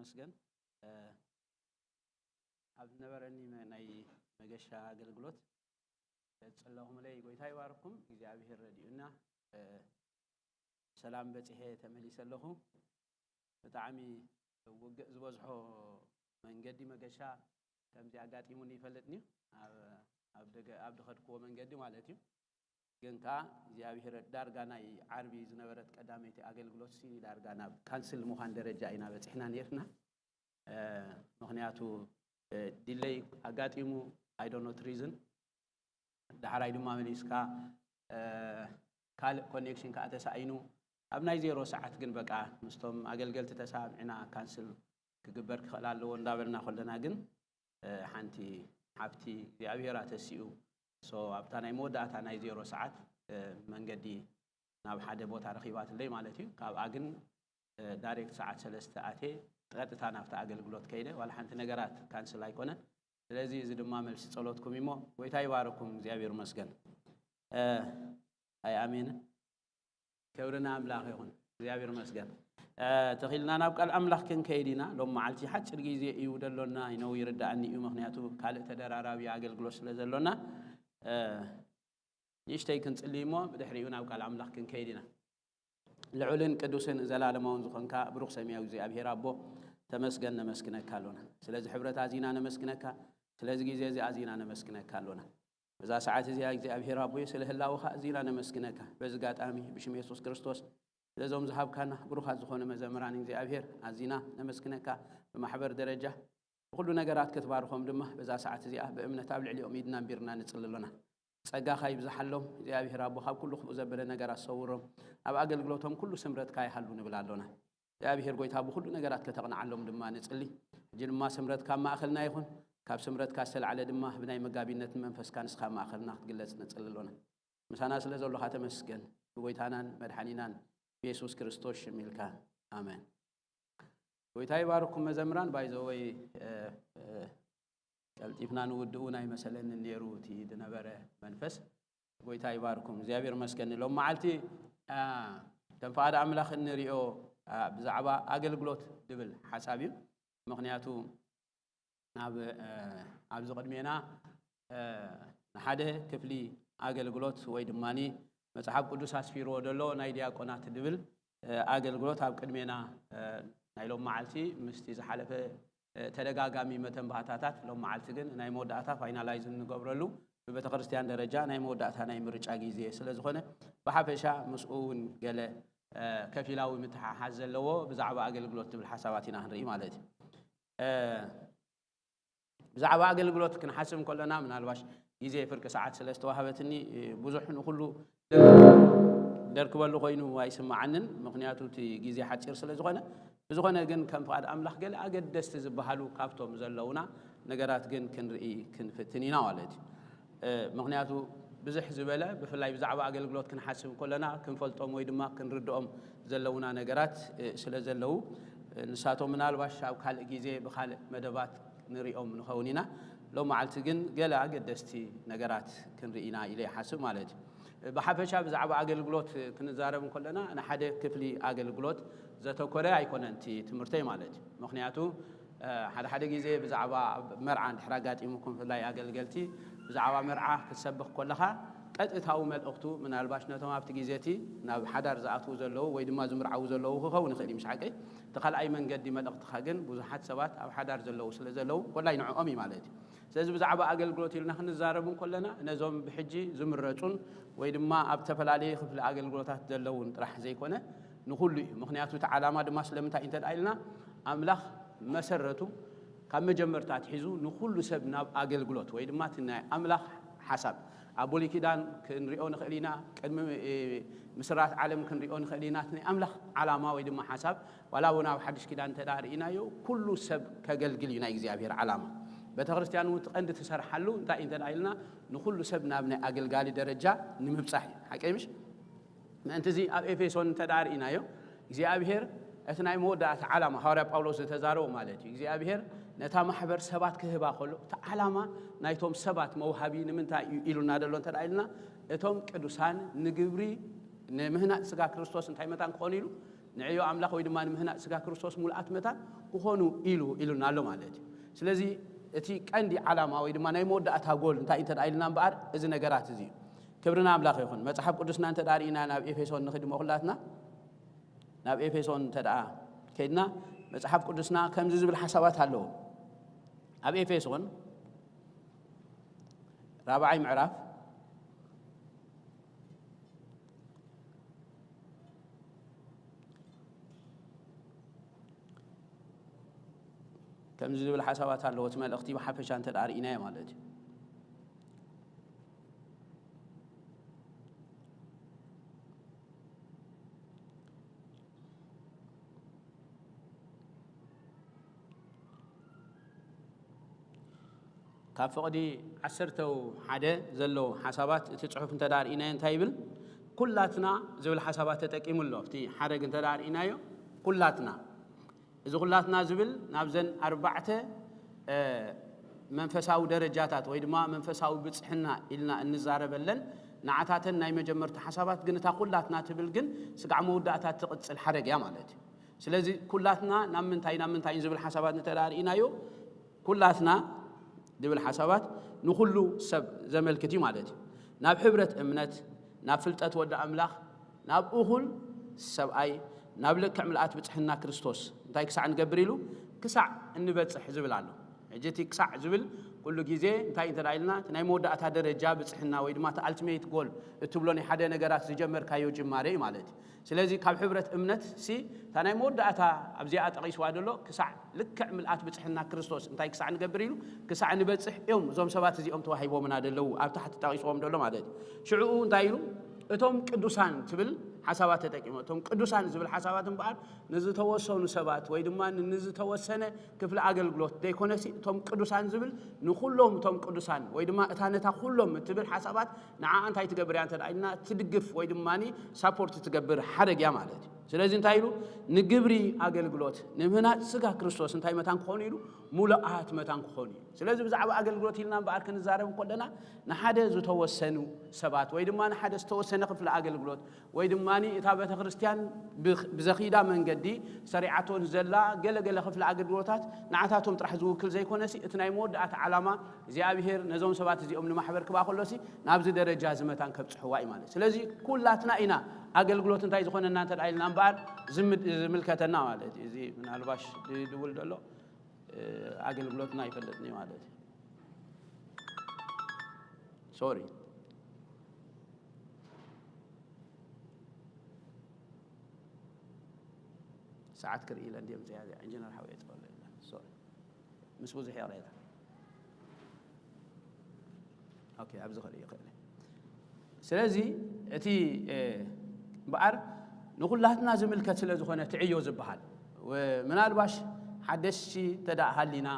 መስገን ኣብ ዝነበረኒ ናይ መገሻ ኣገልግሎት ጸለኹምለይ። ጎይታ ይባርኩም። እግዚኣብሔር ረድኡና ሰላም በጺሐ ተመሊሰ ኣለኹ። ብጣዕሚ ውግእ ዝበዝሖ መንገዲ መገሻ ከምዚ ኣጋጢሙኒ ይፈልጥኒ። ኣብ ደገ ኣብ ድኸድክዎ መንገዲ ማለት እዩ። ግን ከኣ እግዚኣብሔር ዳርጋ ናይ ዓርቢ ዝነበረት ቀዳመይቲ ኣገልግሎት ሲ ዳርጋ ናብ ካንስል ምዃን ደረጃ ኢና በጺሕና ነርና። ምክንያቱ ዲለይ ኣጋጢሙ፣ I don't know reason። ዳሕራይ ድማ መሊስካ ካልእ ኮኔክሽን ከዓ ተሳኢኑ፣ ኣብ ናይ ዜሮ ሰዓት ግን በቃ ምስቶም ኣገልገልቲ ተሳምዕና ካንስል ክግበር ክኽእል ኣለዎ እንዳበልና ከለና ግን ሓንቲ ሓብቲ እግዚኣብሔር ኣተሲኡ። ሶ ኣብታ ናይ መወዳእታ ናይ ዜሮ ሰዓት መንገዲ ናብ ሓደ ቦታ ረኺባትለይ ማለት እዩ። ካብኣ ግን ዳይሬክት ሰዓት ሰለስተ ኣትየ ቀጥታ ናብቲ ኣገልግሎት ከይደ። ዋላ ሓንቲ ነገራት ካንስል ኣይኮነን። ስለዚ እዚ ድማ መልሲ ጸሎትኩም እሞ ጎይታ ይባርኩም። እግዚኣብሔር ይመስገን። ኣይ ኣሜን። ክብሪ ንኣምላኽ ይኹን። እግዚኣብሔር ይመስገን። ተኺልና ናብ ቃል ኣምላኽ ክንከይድ ኢና። ሎም መዓልቲ ሓጭር ግዜ እዩ ደሎና፣ ይነው ይርዳእኒ እዩ፣ ምክንያቱ ካልእ ተደራራቢ ኣገልግሎት ስለ ዘሎና። ንእሽተይ ክንጽሊ እሞ ብድሕሪኡ ናብ ቃል ኣምላኽ ክንከይድ ኢና። ልዑልን ቅዱስን ዘላለማውን ዝኾንካ ብሩኽ ሰማያዊ እግዚኣብሔር ኣቦ፣ ተመስገን፣ ነመስግነካ ኣሎና። ስለዚ ሕብረት ኣዚና ነመስግነካ፣ ስለዚ ግዜ እዚ ኣዚና ነመስግነካ ኣሎና። በዛ ሰዓት እዚኣ እግዚኣብሔር ኣቦይ ስለ ህላውኻ ኣዚና ነመስግነካ። በዚ ኣጋጣሚ ብሽም የሱስ ክርስቶስ ስለዞም ዝሃብካና ብሩኻት ዝኾኑ መዘምራን እግዚኣብሔር ኣዚና ነመስግነካ። ብማሕበር ደረጃ ብኹሉ ነገራት ክትባርኾም ድማ በዛ ሰዓት እዚኣ ብእምነት ኣብ ልዕሊኦም ኢድና ኣንቢርና ንጽሊ ኣሎና። ጸጋኻ ይብዝሓሎም እግዚኣብሔር ኣቦ፣ ካብ ኩሉ ክፉእ ዘበለ ነገራት ሰውሮም፣ ኣብ ኣገልግሎቶም ኩሉ ስምረትካ ይሃሉ ንብል ኣሎና። እግዚኣብሔር ጎይታ ብኹሉ ነገራት ከተቕንዓሎም ድማ ንጽሊ። ሕጂ ድማ ስምረትካ ኣብ ማእኸልና ይኹን። ካብ ስምረትካ ዝተላዕለ ድማ ብናይ መጋቢነት መንፈስካ ንስኻ ኣብ ማእኸልና ክትግለጽ ንጽሊ ኣሎና። ምሳና ስለ ዘሎኻ ተመስገን። ብጎይታናን መድሓኒናን ብየሱስ ክርስቶስ ሽም ኢልካ ኣሜን። ጎይታ ይባርኩም መዘምራን። ባይዘወይ ቀልጢፍና ንውድኡ ናይ መሰለኒ ነይሩ እቲ ዝነበረ መንፈስ። ጎይታ ይባርኩም። እግዚኣብሔር መስገን። ሎም መዓልቲ ከም ፍቓድ ኣምላኽ እንሪኦ ብዛዕባ ኣገልግሎት ድብል ሓሳብ እዩ። ምኽንያቱ ናብ ኣብዚ ቅድሜና ንሓደ ክፍሊ ኣገልግሎት ወይ ድማ መጽሓፍ ቅዱስ ኣስፊርዎ ዘሎ ናይ ዲያቆናት ድብል ኣገልግሎት ኣብ ቅድሜና ናይ ሎም መዓልቲ ምስቲ ዝሓለፈ ተደጋጋሚ መተንባህታታት ሎም መዓልቲ ግን ናይ መወዳእታ ፋይናላይዝ እንገብረሉ ብቤተ ክርስቲያን ደረጃ ናይ መወዳእታ ናይ ምርጫ ግዜ ስለ ዝኾነ ብሓፈሻ ምስኡ እውን ገለ ከፊላዊ ምትሓሓዝ ዘለዎ ብዛዕባ ኣገልግሎት ትብል ሓሳባት ኢና ክንርኢ ማለት እዩ። ብዛዕባ ኣገልግሎት ክንሓስብ ከለና ምናልባሽ ግዜ ፍርቂ ሰዓት ስለ ዝተዋህበትኒ ብዙሕ ንኩሉ ደርክበሉ ኮይኑ ኣይስምዓንን፣ ምክንያቱ እቲ ግዜ ሓፂር ስለ ዝኾነ። ብዝኾነ ግን ከም ፍቓድ ኣምላኽ ገለ ኣገደስቲ ዝበሃሉ ካብቶም ዘለውና ነገራት ግን ክንርኢ ክንፍትን ኢና ማለት እዩ። ምክንያቱ ብዝሕ ዝበለ ብፍላይ ብዛዕባ ኣገልግሎት ክንሓስብ ከለና ክንፈልጦም ወይ ድማ ክንርድኦም ዘለውና ነገራት ስለ ዘለዉ ንሳቶም ምናልባሽ ኣብ ካልእ ግዜ ብካልእ መደባት ንሪኦም ንኸውን ኢና። ሎም መዓልቲ ግን ገለ ኣገደስቲ ነገራት ክንርኢ ኢና ኢለ ይሓስብ ማለት እዩ። ብሓፈሻ ብዛዕባ ኣገልግሎት ክንዛረብ ከለና ንሓደ ክፍሊ ኣገልግሎት ዘተኮረ ኣይኮነን እቲ ትምህርተይ ማለት እዩ። ምክንያቱ ሓደ ሓደ ግዜ ብዛዕባ መርዓ እንድሕር ኣጋጢሙኩም ብፍላይ ኣገልገልቲ ብዛዕባ መርዓ ክትሰብኽ ከለኻ ቀጥታዊ መልእኽቱ ምናልባሽ ነቶም ኣብቲ ግዜ እቲ ናብ ሓዳር ዝኣትዉ ዘለዉ ወይ ድማ ዝምርዓዉ ዘለዉ ክኸውን ይኽእል እዩ፣ ምስ ሓቀይ እቲ ካልኣይ መንገዲ መልእኽትኻ ግን ብዙሓት ሰባት ኣብ ሓዳር ዘለዉ ስለ ዘለዉ ኮላይ ንዕኦም እዩ ማለት እዩ። ስለዚ ብዛዕባ ኣገልግሎት ኢልና ክንዛረብ ከለና ነዞም ብሕጂ ዝምረጹን ወይ ድማ ኣብ ዝተፈላለየ ክፍሊ ኣገልግሎታት ዘለዉን ጥራሕ ዘይኮነ ንኹሉ እዩ። ምክንያቱ እቲ ዓላማ ድማ ስለምንታይ እንተ ኢልና ኣምላኽ መሰረቱ ካብ መጀመርታ ኣትሒዙ ንኹሉ ሰብ ናብ ኣገልግሎት ወይ ድማ እቲ ናይ ኣምላኽ ሓሳብ ኣብ ብሉይ ኪዳን ክንሪኦ ንኽእል ኢና፣ ቅድሚ ምስራት ዓለም ክንሪኦ ንኽእል ኢና። እቲ ናይ ኣምላኽ ዓላማ ወይ ድማ ሓሳብ ዋላ እውን ኣብ ሓድሽ ኪዳን እንተ ርኢናዮ ኩሉ ሰብ ከገልግል እዩ ናይ እግዚኣብሔር ዓላማ። ቤተ ክርስቲያን እውን እቲ ቀንዲ ትሰርሓሉ እንታይ እንተ ኢልና ንኩሉ ሰብ ናብ ናይ ኣገልጋሊ ደረጃ ንምብፃሕ እዩ። ሓቀይ ምሽ? ምእንቲ እዚ ኣብ ኤፌሶን እንተ ርኢናዮ እግዚኣብሔር እቲ ናይ መወዳእታ ዓላማ ሃዋርያ ጳውሎስ ዝተዛረቦ ማለት እዩ። እግዚኣብሔር ነታ ማሕበር ሰባት ክህባ ከሎ እቲ ዓላማ ናይቶም ሰባት መውሃቢ ንምንታይ እዩ ኢሉና ዘሎ እንተ ኢልና እቶም ቅዱሳን ንግብሪ ንምህናፅ ስጋ ክርስቶስ እንታይ መታን ክኾኑ ኢሉ ንዕዮ ኣምላኽ ወይ ድማ ንምህናጽ ስጋ ክርስቶስ ሙሉኣት መታን ክኾኑ ኢሉ ኢሉና ኣሎ ማለት እዩ። ስለዚ እቲ ቀንዲ ዓላማ ወይ ድማ ናይ መወዳእታ ጎል እንታይ እንተ ኢልና እምበኣር፣ እዚ ነገራት እዚ እዩ። ክብሪ ንኣምላኽ ይኹን። መጽሓፍ ቅዱስና እንተ ርኢና ናብ ኤፌሶን ንኽድሞ ኩላትና፣ ናብ ኤፌሶን እንተ ከይድና፣ መጽሓፍ ቅዱስና ከምዚ ዝብል ሓሳባት ኣለዎ። ኣብ ኤፌሶን ራብዓይ ምዕራፍ ከምዚ ዝብል ሓሳባት ኣለዎ። እቲ መልእኽቲ ብሓፈሻ እንተ ርኢናዮ ማለት እዩ። ካብ ፍቕዲ ዓሰርተው ሓደ ዘሎ ሓሳባት እቲ ጽሑፍ እንተ ርኢናዮ እንታይ ይብል? ኩላትና ዝብል ሓሳባት ተጠቂሙ ኣሎ። ኣብቲ ሓረግ እንተ ርኢናዮ ኩላትና፣ እዚ ኩላትና ዝብል ናብዘን ኣርባዕተ መንፈሳዊ ደረጃታት ወይ ድማ መንፈሳዊ ብጽሕና ኢልና እንዛረበለን ንዓታተን ናይ መጀመርታ ሓሳባት፣ ግን እታ ኩላትና ትብል ግን ስጋዕ መወዳእታ ትቕጽል ሓረግ እያ ማለት እዩ። ስለዚ ኩላትና ናብ ምንታይ ናብ ምንታይ ዝብል ሓሳባት እንተ ርኢናዮ፣ ኩላትና ዝብል ሓሳባት ንኹሉ ሰብ ዘመልክት እዩ ማለት እዩ። ናብ ሕብረት እምነት፣ ናብ ፍልጠት ወዲ ኣምላኽ፣ ናብ እኹል ሰብኣይ፣ ናብ ልክዕ ምልኣት ብጽሕና ክርስቶስ እንታይ ክሳዕ ንገብር ኢሉ? ክሳዕ እንበጽሕ ዝብል ኣሎ። ሕጂ እቲ ክሳዕ ዝብል ኩሉ ግዜ እንታይ እንተ ኢልና፣ እቲ ናይ መወዳእታ ደረጃ ብጽሕና ወይ ድማ እቲ ኣልቲሜት ጎል እትብሎ ናይ ሓደ ነገራት ዝጀመርካዮ ጅማሬ እዩ ማለት እዩ። ስለዚ ካብ ሕብረት እምነት ሲ እታ ናይ መወዳእታ ኣብዚኣ ጠቒስዋ ዘሎ ክሳዕ ልክዕ ምልኣት ብጽሕና ክርስቶስ እንታይ ክሳዕ ንገብር ኢሉ? ክሳዕ ንበጽሕ እዮም እዞም ሰባት እዚኦም ተዋሂቦምና ዘለዉ፣ ኣብ ታሕቲ ጠቒስዎም ዘሎ ማለት እዩ። ሽዕኡ እንታይ ኢሉ? እቶም ቅዱሳን ትብል ሓሳባት ተጠቂሙ። እቶም ቅዱሳን ዝብል ሓሳባት እምበኣር ንዝተወሰኑ ሰባት ወይ ድማ ንዝተወሰነ ክፍሊ ኣገልግሎት ዘይኮነሲ፣ እቶም ቅዱሳን ዝብል ንኹሎም እቶም ቅዱሳን ወይ ድማ እታ ነታ ኩሎም እትብል ሓሳባት ንዓ እንታይ ትገብር እያ እንተ ኢልና፣ ትድግፍ ወይ ድማ ሳፖርት ትገብር ሓረግ እያ ማለት እዩ። ስለዚ እንታይ ኢሉ? ንግብሪ ኣገልግሎት ንምህናጽ ስጋ ክርስቶስ እንታይ መታን ክኾኑ ኢሉ? ሙሉኣት መታን ክኾኑ እዩ። ስለዚ ብዛዕባ ኣገልግሎት ኢልና እምበኣር ክንዛረብ እንከለና ንሓደ ዝተወሰኑ ሰባት ወይ ድማ ንሓደ ዝተወሰነ ክፍሊ ኣገልግሎት ወይ ድማ እታ ቤተ ክርስቲያን ብዘኺዳ መንገዲ ሰሪዓቶ ንዘላ ገለ ገለ ክፍሊ ኣገልግሎታት ንዓታቶም ጥራሕ ዝውክል ዘይኮነሲ፣ እቲ ናይ መወዳእታ ዓላማ እግዚኣብሔር ነዞም ሰባት እዚኦም ንማሕበር ክብኣ ከሎሲ ናብዚ ደረጃ እዚ መታን ከብጽሕዋ እዩ ማለት። ስለዚ ኩላትና ኢና ኣገልግሎት እንታይ ዝኾነና እንተ ኢልና እምበኣር ዝምድ- ዝምልከተና ማለት እዩ። እዚ ምናልባሽ ድውል ዘሎ ኣገልግሎትና ኣይፈለጥኒ ማለት እዩ። ሶሪ። ሰዓት ክርኢ ኢለ እንድየ ምፅያ እዚኣ ኢንጂነር ሓወይ የፅበሉ ኢለ። ሶሪ። ምስ ብዙሕ ይቕሬታ። ኦኬ፣ ኣብዚ ክርኢ ይኽእል እየ። ስለዚ እቲ እምበኣር ንኹላትና ዝምልከት ስለ ዝኾነ እቲ ዕዮ ዝበሃል፣ ምናልባሽ ሓደሽቲ ተደኣ ሃሊና፣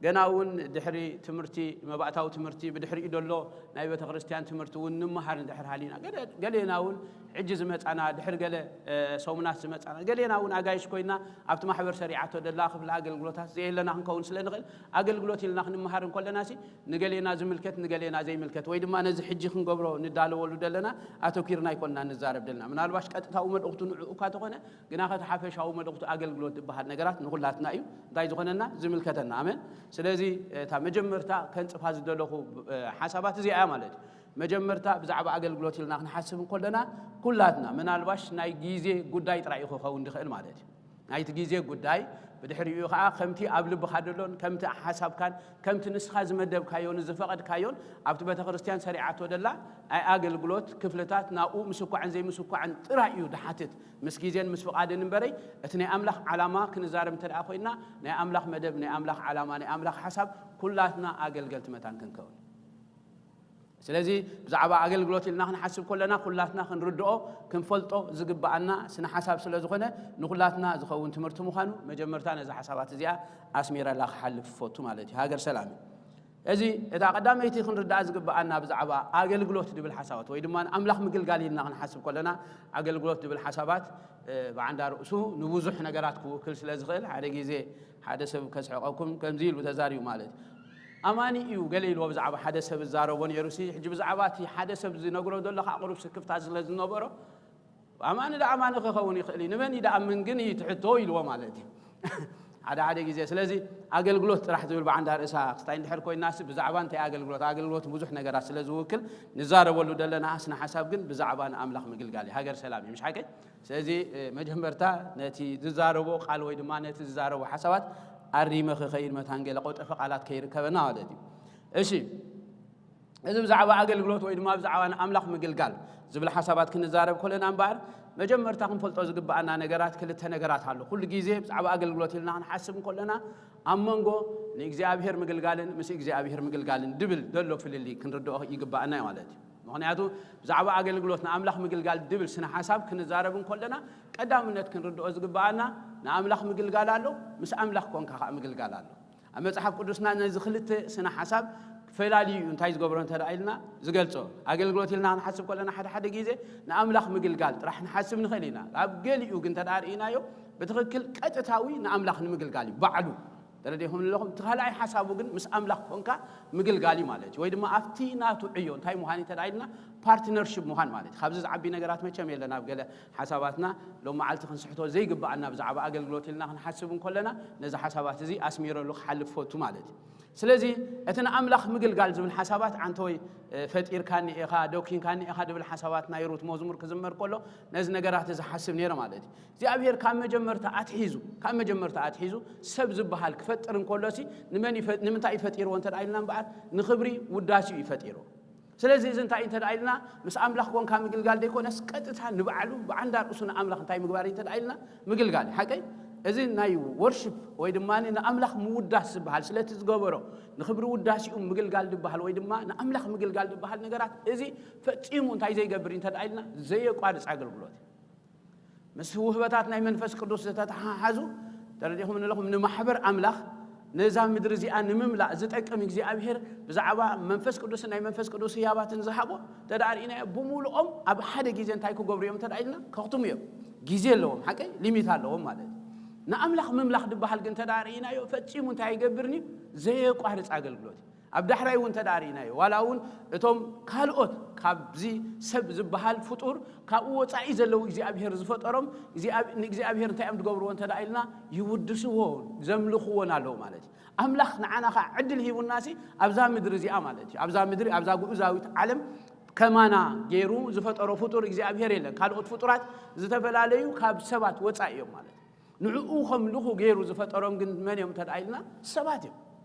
ገና እውን ድሕሪ ትምህርቲ፣ መባእታዊ ትምህርቲ፣ ብድሕሪኡ ደሎ ናይ ቤተ ክርስቲያን ትምህርቲ እውን ንምሃር እንድሕር ሃሊና፣ ገለ- ገሌና እውን ሕጂ ዝመጻና፣ ድሕሪ ገለ ሰሙናት ዝመጻና፣ ገሌና እውን ኣጋይሽ ኮይና ኣብቲ ማሕበር ሰሪዓቶ ደላ ክፍሊ ኣገልግሎታት ዘየለና ክንከውን ስለ ንኽእል፣ ኣገልግሎት ኢልና ክንምሃር እንከለና ሲ ንገሌና ዝምልከት ንገሌና ዘይምልከት ወይ ድማ ነዚ ሕጂ ክንገብሮ ንዳለወሉ ደለና ኣተኪርና ኣይኮንና ንዛረብ ደለና። ምናልባሽ ቀጥታዊ መልእኽቱ ንዕኡ እኳ ተኾነ፣ ግና ከቲ ሓፈሻዊ መልእኽቱ ኣገልግሎት ዝበሃል ነገራት ንኹላትና እዩ እንታይ ዝኾነና ዝምልከተና። ኣሜን። ስለዚ እታ መጀመርታ ከንጽፋ ዝደለኹ ሓሳባት እዚኣ እያ ማለት እዩ። መጀመርታ ብዛዕባ ኣገልግሎት ኢልና ክንሓስብ እንከለና ኩላትና ምናልባሽ ናይ ግዜ ጉዳይ ጥራይ እዩ ክኸውን ዝኽእል ማለት እዩ። ናይቲ ግዜ ጉዳይ ብድሕሪኡ ከዓ ከምቲ ኣብ ልብኻ ደሎን ከምቲ ሓሳብካን ከምቲ ንስኻ ዝመደብካዮን ዝፈቐድካዮን ኣብቲ ቤተ ክርስቲያን ሰሪዓቶ ደላ ናይ ኣገልግሎት ክፍልታት ናብኡ ምስኳዕን ዘይምስኳዕን ጥራይ እዩ ድሓትት፣ ምስ ግዜን ምስ ፍቓድን እምበረይ እቲ ናይ ኣምላኽ ዓላማ ክንዛረብ እንተ ደኣ ኮይና ናይ ኣምላኽ መደብ ናይ ኣምላኽ ዓላማ ናይ ኣምላኽ ሓሳብ ኩላትና ኣገልገልቲ መታን ክንከውን። ስለዚ ብዛዕባ ኣገልግሎት ኢልና ክንሓስብ ከለና ኩላትና ክንርድኦ ክንፈልጦ ዝግብኣና ስነ ሓሳብ ስለ ዝኾነ ንኩላትና ዝኸውን ትምህርቲ ምዃኑ መጀመርታ ነዚ ሓሳባት እዚኣ ኣስሚረላ ክሓልፍ እፈቱ ማለት እዩ። ሃገር ሰላም እዩ። እዚ እታ ቀዳመይቲ ክንርድኣ ዝግብኣና ብዛዕባ ኣገልግሎት ድብል ሓሳባት ወይ ድማ ኣምላኽ ምግልጋል ኢልና ክንሓስብ ከለና ኣገልግሎት ድብል ሓሳባት ብዓንዳ ርእሱ ንብዙሕ ነገራት ክውክል ስለ ዝኽእል ሓደ ግዜ ሓደ ሰብ ከስሕቐኩም ከምዚ ኢሉ ተዛሪቡ ማለት እዩ። ኣማኒ እዩ ገለ ኢልዎ ብዛዕባ ሓደ ሰብ ዝዛረቦ ነይሩ ሲ ሕጂ ብዛዕባ እቲ ሓደ ሰብ ዝነግሮ ዘሎ ከዓ ቁሩብ ስክፍታ ስለ ዝነበሮ ኣማኒ ዳ ኣማኒ ክኸውን ይኽእል እዩ፣ ንመን ይደኣምን ግን እዩ ትሕቶ ኢልዎ ማለት እዩ። ሓደ ሓደ ግዜ ስለዚ ኣገልግሎት ጥራሕ ዝብል ብዓንዳ ርእሳ ክስታይ እንድሕር ኮይናሲ ብዛዕባ እንታይ ኣገልግሎት፣ ኣገልግሎት ብዙሕ ነገራት ስለ ዝውክል ንዛረበሉ ዘለና ስነ ሓሳብ ግን ብዛዕባ ንኣምላኽ ምግልጋል እዩ። ሃገር ሰላም እዩ፣ ምሽ ሓቀይ? ስለዚ መጀመርታ ነቲ ዝዛረቦ ቃል ወይ ድማ ነቲ ዝዛረቦ ሓሳባት ኣሪመ ክኸይድ መታን ገለ ቆጠፈ ቃላት ከይርከበና ማለት እዩ። እሺ፣ እዚ ብዛዕባ ኣገልግሎት ወይ ድማ ብዛዕባ ንኣምላኽ ምግልጋል ዝብል ሓሳባት ክንዛረብ ከለና እምበኣር መጀመርታ ክንፈልጦ ዝግብኣና ነገራት ክልተ ነገራት ኣሎ። ኩሉ ግዜ ብዛዕባ ኣገልግሎት ኢልና ክንሓስብ እንከለና ኣብ መንጎ ንእግዚኣብሔር ምግልጋልን ምስ እግዚኣብሔር ምግልጋልን ድብል ዘሎ ፍልልይ ክንርድኦ ይግብኣና እዩ ማለት እዩ። ምኽንያቱ ብዛዕባ ኣገልግሎት ንኣምላኽ ምግልጋል ድብል ስነ ሓሳብ ክንዛረብ እንከለና ቀዳምነት ክንርድኦ ዝግብኣና ንኣምላኽ ምግልጋል ኣሎ፣ ምስ ኣምላኽ ኮንካ ከዓ ምግልጋል ኣሎ። ኣብ መጽሓፍ ቅዱስና ነዚ ክልተ ስነ ሓሳብ ፈላልዩ እዩ እንታይ ዝገብሮ እንተ ደኣ ኢልና ዝገልጾ። ኣገልግሎት ኢልና ክንሓስብ ከለና ሓደ ሓደ ግዜ ንኣምላኽ ምግልጋል ጥራሕ ንሓስብ ንኽእል ኢና። ኣብ ገሊኡ ግን እንተ ደኣ ርኢናዮ ብትኽክል ቀጥታዊ ንኣምላኽ ንምግልጋል እዩ ባዕሉ። ተረዲኹም ኣለኹም? እቲ ካልኣይ ሓሳቡ ግን ምስ ኣምላኽ ኮንካ ምግልጋል እዩ ማለት እዩ። ወይ ድማ ኣብቲ ናቱ ዕዮ እንታይ ምዃን እዩ እንተ ደኣ ኢልና ፓርትነርሽፕ ምዃን ማለት እዩ። ካብዚ ዝዓቢ ነገራት መቸም የለን። ኣብ ገለ ሓሳባትና ሎም መዓልቲ ክንስሕቶ ዘይግብኣና ብዛዕባ ኣገልግሎት ኢልና ክንሓስብ እንከለና ነዚ ሓሳባት እዚ ኣስሚረሉ ክሓልፍ ፈቱ ማለት እዩ። ስለዚ እቲ ንኣምላኽ ምግልጋል ዝብል ሓሳባት ዓንተወይ ፈጢርካኒ ኢኻ፣ ዶኪንካኒ ኢኻ ድብል ሓሳባት ናይ ሩት መዝሙር ክዝመር ከሎ ነዚ ነገራት እዚ ሓስብ ነይረ ማለት እዩ። እግዚኣብሔር ካብ መጀመርታ ኣትሒዙ ካብ መጀመርታ ኣትሒዙ ሰብ ዝበሃል ክፈጥር እንከሎሲ ንመን ይፈ- ንምንታይ እዩ ፈጢርዎ እንተ ደኣ ኢልና እምበኣር ንኽብሪ ውዳሴኡ እዩ ፈጢርዎ። ስለዚ እዚ እንታይ እንተ ደኣ ኢልና ምስ ኣምላኽ ኮንካ ምግልጋል ዘይኮነስ ቀጥታ ንባዕሉ ብዓንዳ ርእሱ ንኣምላኽ እንታይ ምግባር እንተ ደኣ ኢልና ምግልጋል እዩ። ሓቀይ? እዚ ናይ ወርሽፕ ወይ ድማ ንኣምላኽ ምውዳስ ዝበሃል ስለቲ ዝገበሮ ንኽብሪ ውዳሴኡ ምግልጋል ዝበሃል ወይ ድማ ንኣምላኽ ምግልጋል ዝበሃል ነገራት እዚ ፈጺሙ እንታይ ዘይገብር እንተ ደኣ ኢልና ዘየቋርጽ ኣገልግሎት እዩ። ምስ ውህበታት ናይ መንፈስ ቅዱስ ዝተተሓሓዙ ተረዲኹም ኣለኹም ንማሕበር ኣምላኽ ነዛ ምድሪ እዚኣ ንምምላእ ዝጠቅም እግዚኣብሔር ብዛዕባ መንፈስ ቅዱስን ናይ መንፈስ ቅዱስ ህያባትን ዝሃቦ ተዳርእናዮ ብምሉኦም ኣብ ሓደ ግዜ እንታይ ክገብሩ እዮም ተዳኢልና ከኽትሙ እዮም። ግዜ ኣለዎም ሓቀይ ሊሚት ኣለዎም ማለት እዩ። ንኣምላኽ ምምላኽ ዝበሃል ግን ተዳርእናዮ ፈጺሙ እንታይ ይገብርን እዩ? ዘየቋርጽ ኣገልግሎት እዩ። ኣብ ዳሕራይ እውን ተዳርእናዮ ዋላ እውን እቶም ካልኦት ካብዚ ሰብ ዝበሃል ፍጡር ካብኡ ወጻኢ ዘለዉ እግዚኣብሔር ዝፈጠሮም ንእግዚኣብሔር እንታይ እዮም ዝገብርዎ እንተ ኢልና ይውድስዎ ዘምልኽዎን ኣለዉ ማለት እዩ። ኣምላኽ ንዓና ከዓ ዕድል ሂቡናሲ ኣብዛ ምድሪ እዚኣ ማለት እዩ ኣብዛ ምድሪ ኣብዛ ግኡዛዊት ዓለም ከማና ገይሩ ዝፈጠሮ ፍጡር እግዚኣብሔር የለን። ካልኦት ፍጡራት ዝተፈላለዩ ካብ ሰባት ወፃኢ እዮም ማለት እዩ። ንዕኡ ከምልኹ ገይሩ ዝፈጠሮም ግን መን እዮም እንተ ኢልና ሰባት እዮም።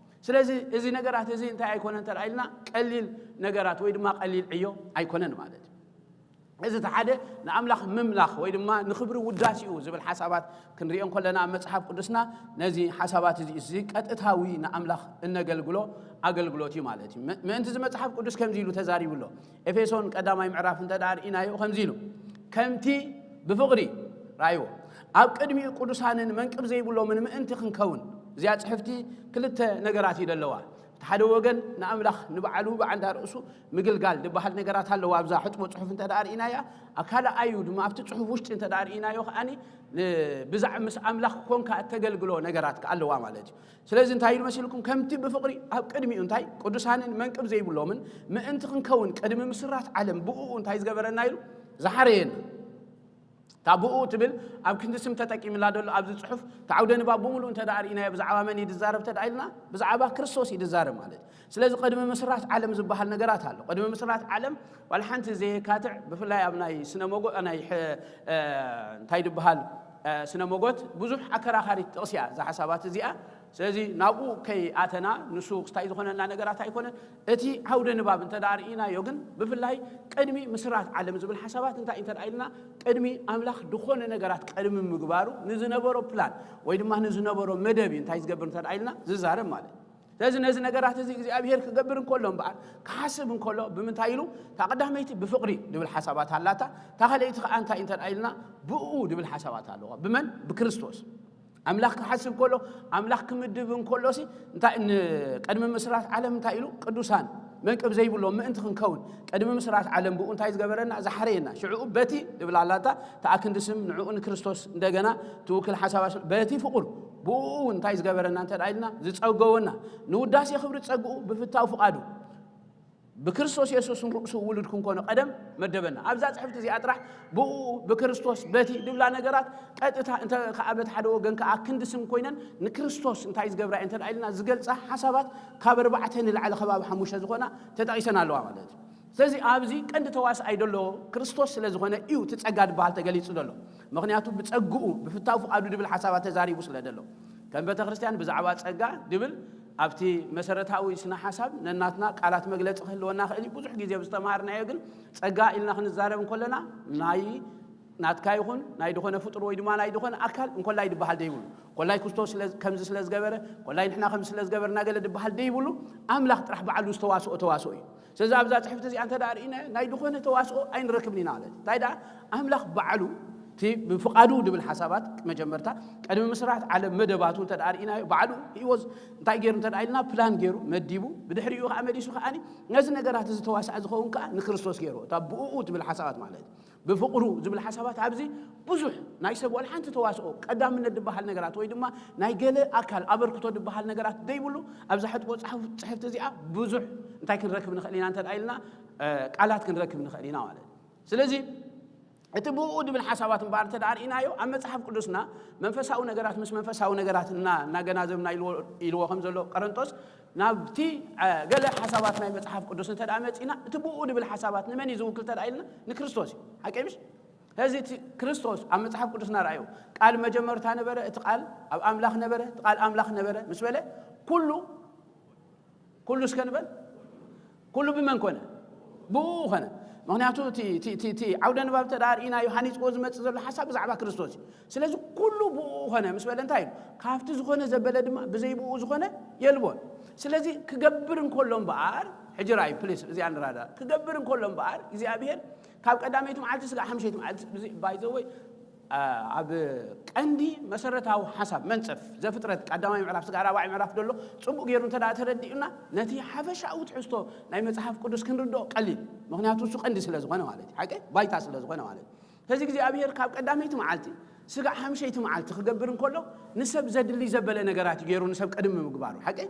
ስለዚ እዚ ነገራት እዚ እንታይ ኣይኮነ እንተ ኢልና ቀሊል ነገራት ወይ ድማ ቀሊል ዕዮ ኣይኮነን ማለት እዩ። እዚ እቲ ሓደ ንኣምላኽ ምምላኽ ወይ ድማ ንኽብሪ ውዳሴኡ ዝብል ሓሳባት ክንሪኦ እንከለና ኣብ መፅሓፍ ቅዱስና ነዚ ሓሳባት እዚ እዚ ቀጥታዊ ንኣምላኽ እነገልግሎ ኣገልግሎት እዩ ማለት እዩ። ምእንቲ እዚ መፅሓፍ ቅዱስ ከምዚ ኢሉ ተዛሪቡ ኣሎ። ኤፌሶን ቀዳማይ ምዕራፍ እንተ ርኢናዮ ከምዚ ኢሉ ከምቲ ብፍቕሪ ራእይዎ ኣብ ቅድሚኡ ቅዱሳንን መንቅብ ዘይብሎምን ምእንቲ ክንከውን። እዚኣ ፅሕፍቲ ክልተ ነገራት እዩ ዘለዋ። እቲ ሓደ ወገን ንኣምላኽ ንባዕሉ ብዓንዳ ርእሱ ምግልጋል ዝበሃል ነገራት ኣለዋ ኣብዛ ሕጥቦ ፅሑፍ እንተ ርኢናያ። ኣብ ካልኣዩ ድማ ኣብቲ ፅሑፍ ውሽጢ እንተ ርኢናዮ ከዓኒ ብዛዕ ምስ ኣምላኽ ኮንካ እተገልግሎ ነገራት ኣለዋ ማለት እዩ። ስለዚ እንታይ ኢሉ መሲልኩም ከምቲ ብፍቕሪ ኣብ ቅድሚኡ እንታይ ቅዱሳንን መንቅብ ዘይብሎምን ምእንቲ ክንከውን ቅድሚ ምስራት ዓለም ብኡ እንታይ ዝገበረና ኢሉ ዝሓረየና። እታ ብኡ ትብል ኣብ ክንዲ ስም ተጠቂምላ ዘሎ ኣብዚ ፅሑፍ ተዓውደ ንባብ ብምሉእ እንተ ርኢናዮ ብዛዕባ መን እዩ ዝዛረብ ተዳ ኢልና ብዛዕባ ክርስቶስ እዩ ዝዛረብ ማለት እዩ። ስለዚ ቅድሚ ምስራት ዓለም ዝበሃል ነገራት ኣሎ። ቅድሚ ምስራት ዓለም ዋላ ሓንቲ ዘየካትዕ ብፍላይ ኣብ ናይ ስነ መጎ ናይ እንታይ ዝበሃል ስነ መጎት ብዙሕ ኣከራኻሪት ጥቕሲ እያ እዛ ሓሳባት እዚኣ። ስለዚ ናብኡ ከይኣተና ንሱ ክስታይ ዝኾነና ነገራት ኣይኮነን። እቲ ዓውደ ንባብ እንተ ርኢናዮ ግን ብፍላይ ቅድሚ ምስራት ዓለም ዝብል ሓሳባት እንታይ እንተ ኢልና ቅድሚ ኣምላኽ ዝኾነ ነገራት ቅድሚ ምግባሩ ንዝነበሮ ፕላን ወይ ድማ ንዝነበሮ መደብ እዩ እንታይ ዝገብር እንተ ኢልና ዝዛረብ ማለት እዩ። ስለዚ ነዚ ነገራት እዚ እግዚኣብሄር ክገብር እንከሎ እምበኣር ክሓስብ እንከሎ ብምንታይ ኢሉ እታ ቀዳመይቲ ብፍቕሪ ድብል ሓሳባት ኣላታ። እታ ካልኣይቲ ከዓ እንታይ እንተ ኢልና ብኡ ድብል ሓሳባት ኣለዋ። ብመን? ብክርስቶስ። ኣምላኽ ክሓስብ ከሎ ኣምላኽ ክምድብ እንከሎሲ እንታይ ቅድሚ ምስራት ዓለም እንታይ ኢሉ ቅዱሳን መንቅብ ዘይብሎም ምእንቲ ክንከውን ቅድሚ ምስራት ዓለም ብኡ እንታይ ዝገበረና ዝሓረየና ሽዕኡ በቲ ድብል ኣላታ ተኣክንዲ ስም ንዕኡ ንክርስቶስ እንደገና ትውክል ሓሳባ በቲ ፍቑር ብኡ እንታይ ዝገበረና እንተ ኢልና ዝጸገወና ንውዳሴ ክብሪ ጸግኡ ብፍታው ፍቓዱ ብክርስቶስ የሱስ ንርእሱ ውሉድ ክንኮኖ ቀደም መደበና። ኣብዛ ጽሕፍቲ እዚኣ ጥራሕ ብኡ ብክርስቶስ በቲ ድብላ ነገራት ቀጥታ እንተ ከኣ በቲ ሓደ ወገን ከኣ ክንዲ ስም ኮይነን ንክርስቶስ እንታይ ዝገብራ እንተ ኢልና ዝገልጻ ሓሳባት ካብ ኣርባዕተ ንላዕሊ ከባቢ ሓሙሽተ ዝኾና ተጠቒሰን ኣለዋ ማለት እዩ። ስለዚ ኣብዚ ቀንዲ ተዋስኣይ ዘሎ ክርስቶስ ስለ ዝኾነ እዩ እቲ ጸጋ ዝበሃል ተገሊጹ ዘሎ። ምኽንያቱ ብጸግኡ ብፍታው ፍቓዱ ድብል ሓሳባት ተዛሪቡ ስለ ዘሎ ከም ቤተ ክርስቲያን ብዛዕባ ጸጋ ድብል ኣብቲ መሰረታዊ ስነ ሓሳብ ነናትና ቃላት መግለጺ ክህልወና ክእል እዩ። ብዙሕ ግዜ ዝተማሃርናዮ ግን ጸጋ ኢልና ክንዛረብ እንከለና ናይ ናትካ ይኹን ናይ ድኾነ ፍጡር ወይ ድማ ናይ ድኾነ ኣካል እንኮላይ ድበሃል ደይብሉ። ኮላይ ክስቶ ከምዚ ስለ ዝገበረ፣ ኮላይ ንሕና ከምዚ ስለ ዝገበርና ገለ ድበሃል ደይብሉ። ኣምላኽ ጥራሕ ባዕሉ ዝተዋስኦ ተዋስኦ እዩ። ስለዚ ኣብዛ ጽሕፍቲ እዚኣ እንተ ደኣ ርኢና ናይ ድኾነ ተዋስኦ ኣይንረክብን ኢና ማለት እዩ። እንታይ ደኣ ኣምላኽ ባዕሉ እቲ ብፍቓዱ ድብል ሓሳባት መጀመርታ ቅድሚ ምስራት ዓለም መደባቱ እንተ ደኣ ርኢናዮ ባዕሉ ሂወዝ እንታይ ገይሩ እንተ ደኣ ኢልና ፕላን ገይሩ መዲቡ ብድሕሪኡ ከዓ መሊሱ ከዓኒ ነዚ ነገራት እዚ ተዋሳእ ዝኸውን ከዓ ንክርስቶስ ገይሩ እታ ብእኡ ትብል ሓሳባት ማለት እዩ። ብፍቕሩ ዝብል ሓሳባት ኣብዚ ብዙሕ ናይ ሰብ ዋላ ሓንቲ ተዋስኦ ቀዳምነት ዝበሃል ነገራት ወይ ድማ ናይ ገለ ኣካል ኣበርክቶ ዝበሃል ነገራት ዘይብሉ ኣብዛ ሕጥቦ ጽሕፍቲ እዚኣ ብዙሕ እንታይ ክንረክብ ንኽእል ኢና እንተ ኢልና ቃላት ክንረክብ ንኽእል ኢና ማለት እዩ። ስለዚ እቲ ብኡ ድብል ሓሳባት እምበኣር እንተ ደኣ ርኢናዮ ኣብ መጽሓፍ ቅዱስና መንፈሳዊ ነገራት ምስ መንፈሳዊ ነገራት እናገናዘብና ኢልዎ ከም ዘሎ ቀረንጦስ ናብቲ ገለ ሓሳባት ናይ መጽሓፍ ቅዱስ እንተ ደኣ መጺና እቲ ብኡ ድብል ሓሳባት ንመን እዩ ዝውክል እንተ ደኣ ኢልና ንክርስቶስ እዩ። ሓቂ ምሽ? ሕዚ እቲ ክርስቶስ ኣብ መጽሓፍ ቅዱስና ረኣዩ ቃል መጀመርታ ነበረ፣ እቲ ቃል ኣብ ኣምላኽ ነበረ፣ እቲ ቃል ኣምላኽ ነበረ ምስ በለ ኩሉ ኩሉ እስከ ንበል ኩሉ ብመን ኮነ? ብኡ ኮነ። ምክንያቱ እቲ ዓውደ ንባብ ተዳ ርኢናዮ ሃኒፅዎ ዝመፅእ ዘሎ ሓሳብ ብዛዕባ ክርስቶስ እዩ። ስለዚ ኩሉ ብኡ ኮነ ምስ በለ እንታይ ኢሉ? ካብቲ ዝኾነ ዘበለ ድማ ብዘይ ብኡ ዝኾነ የልቦን። ስለዚ ክገብር እንከሎ እምበኣር ሕጂ ራእዩ ፕሊስ እዚኣ ንራዳ ክገብር እንከሎ እምበኣር እግዚኣብሔር ካብ ቀዳመይቲ መዓልቲ ስጋዕ ሓምሸይቲ መዓልቲ ባይዘወይ ኣብ ቀንዲ መሰረታዊ ሓሳብ መንጸፍ ዘፍጥረት ቀዳማይ ምዕራፍ ስጋ ራባዒ ምዕራፍ ዘሎ ጽቡቅ ገይሩ እንተ ተረዲኡና ነቲ ሓፈሻዊ ትሕዝቶ ናይ መጽሓፍ ቅዱስ ክንርድኦ ቀሊል። ምክንያቱ እሱ ቀንዲ ስለ ዝኾነ ማለት እዩ። ሓቂ ባይታ ስለ ዝኾነ ማለት እዩ። ስለዚ እግዚኣብሔር ካብ ቀዳመይቲ መዓልቲ ስጋዕ ሓምሸይቲ መዓልቲ ክገብር እንከሎ ንሰብ ዘድሊ ዘበለ ነገራት እዩ ገይሩ ንሰብ ቅድሚ ምግባሩ። ሓቂ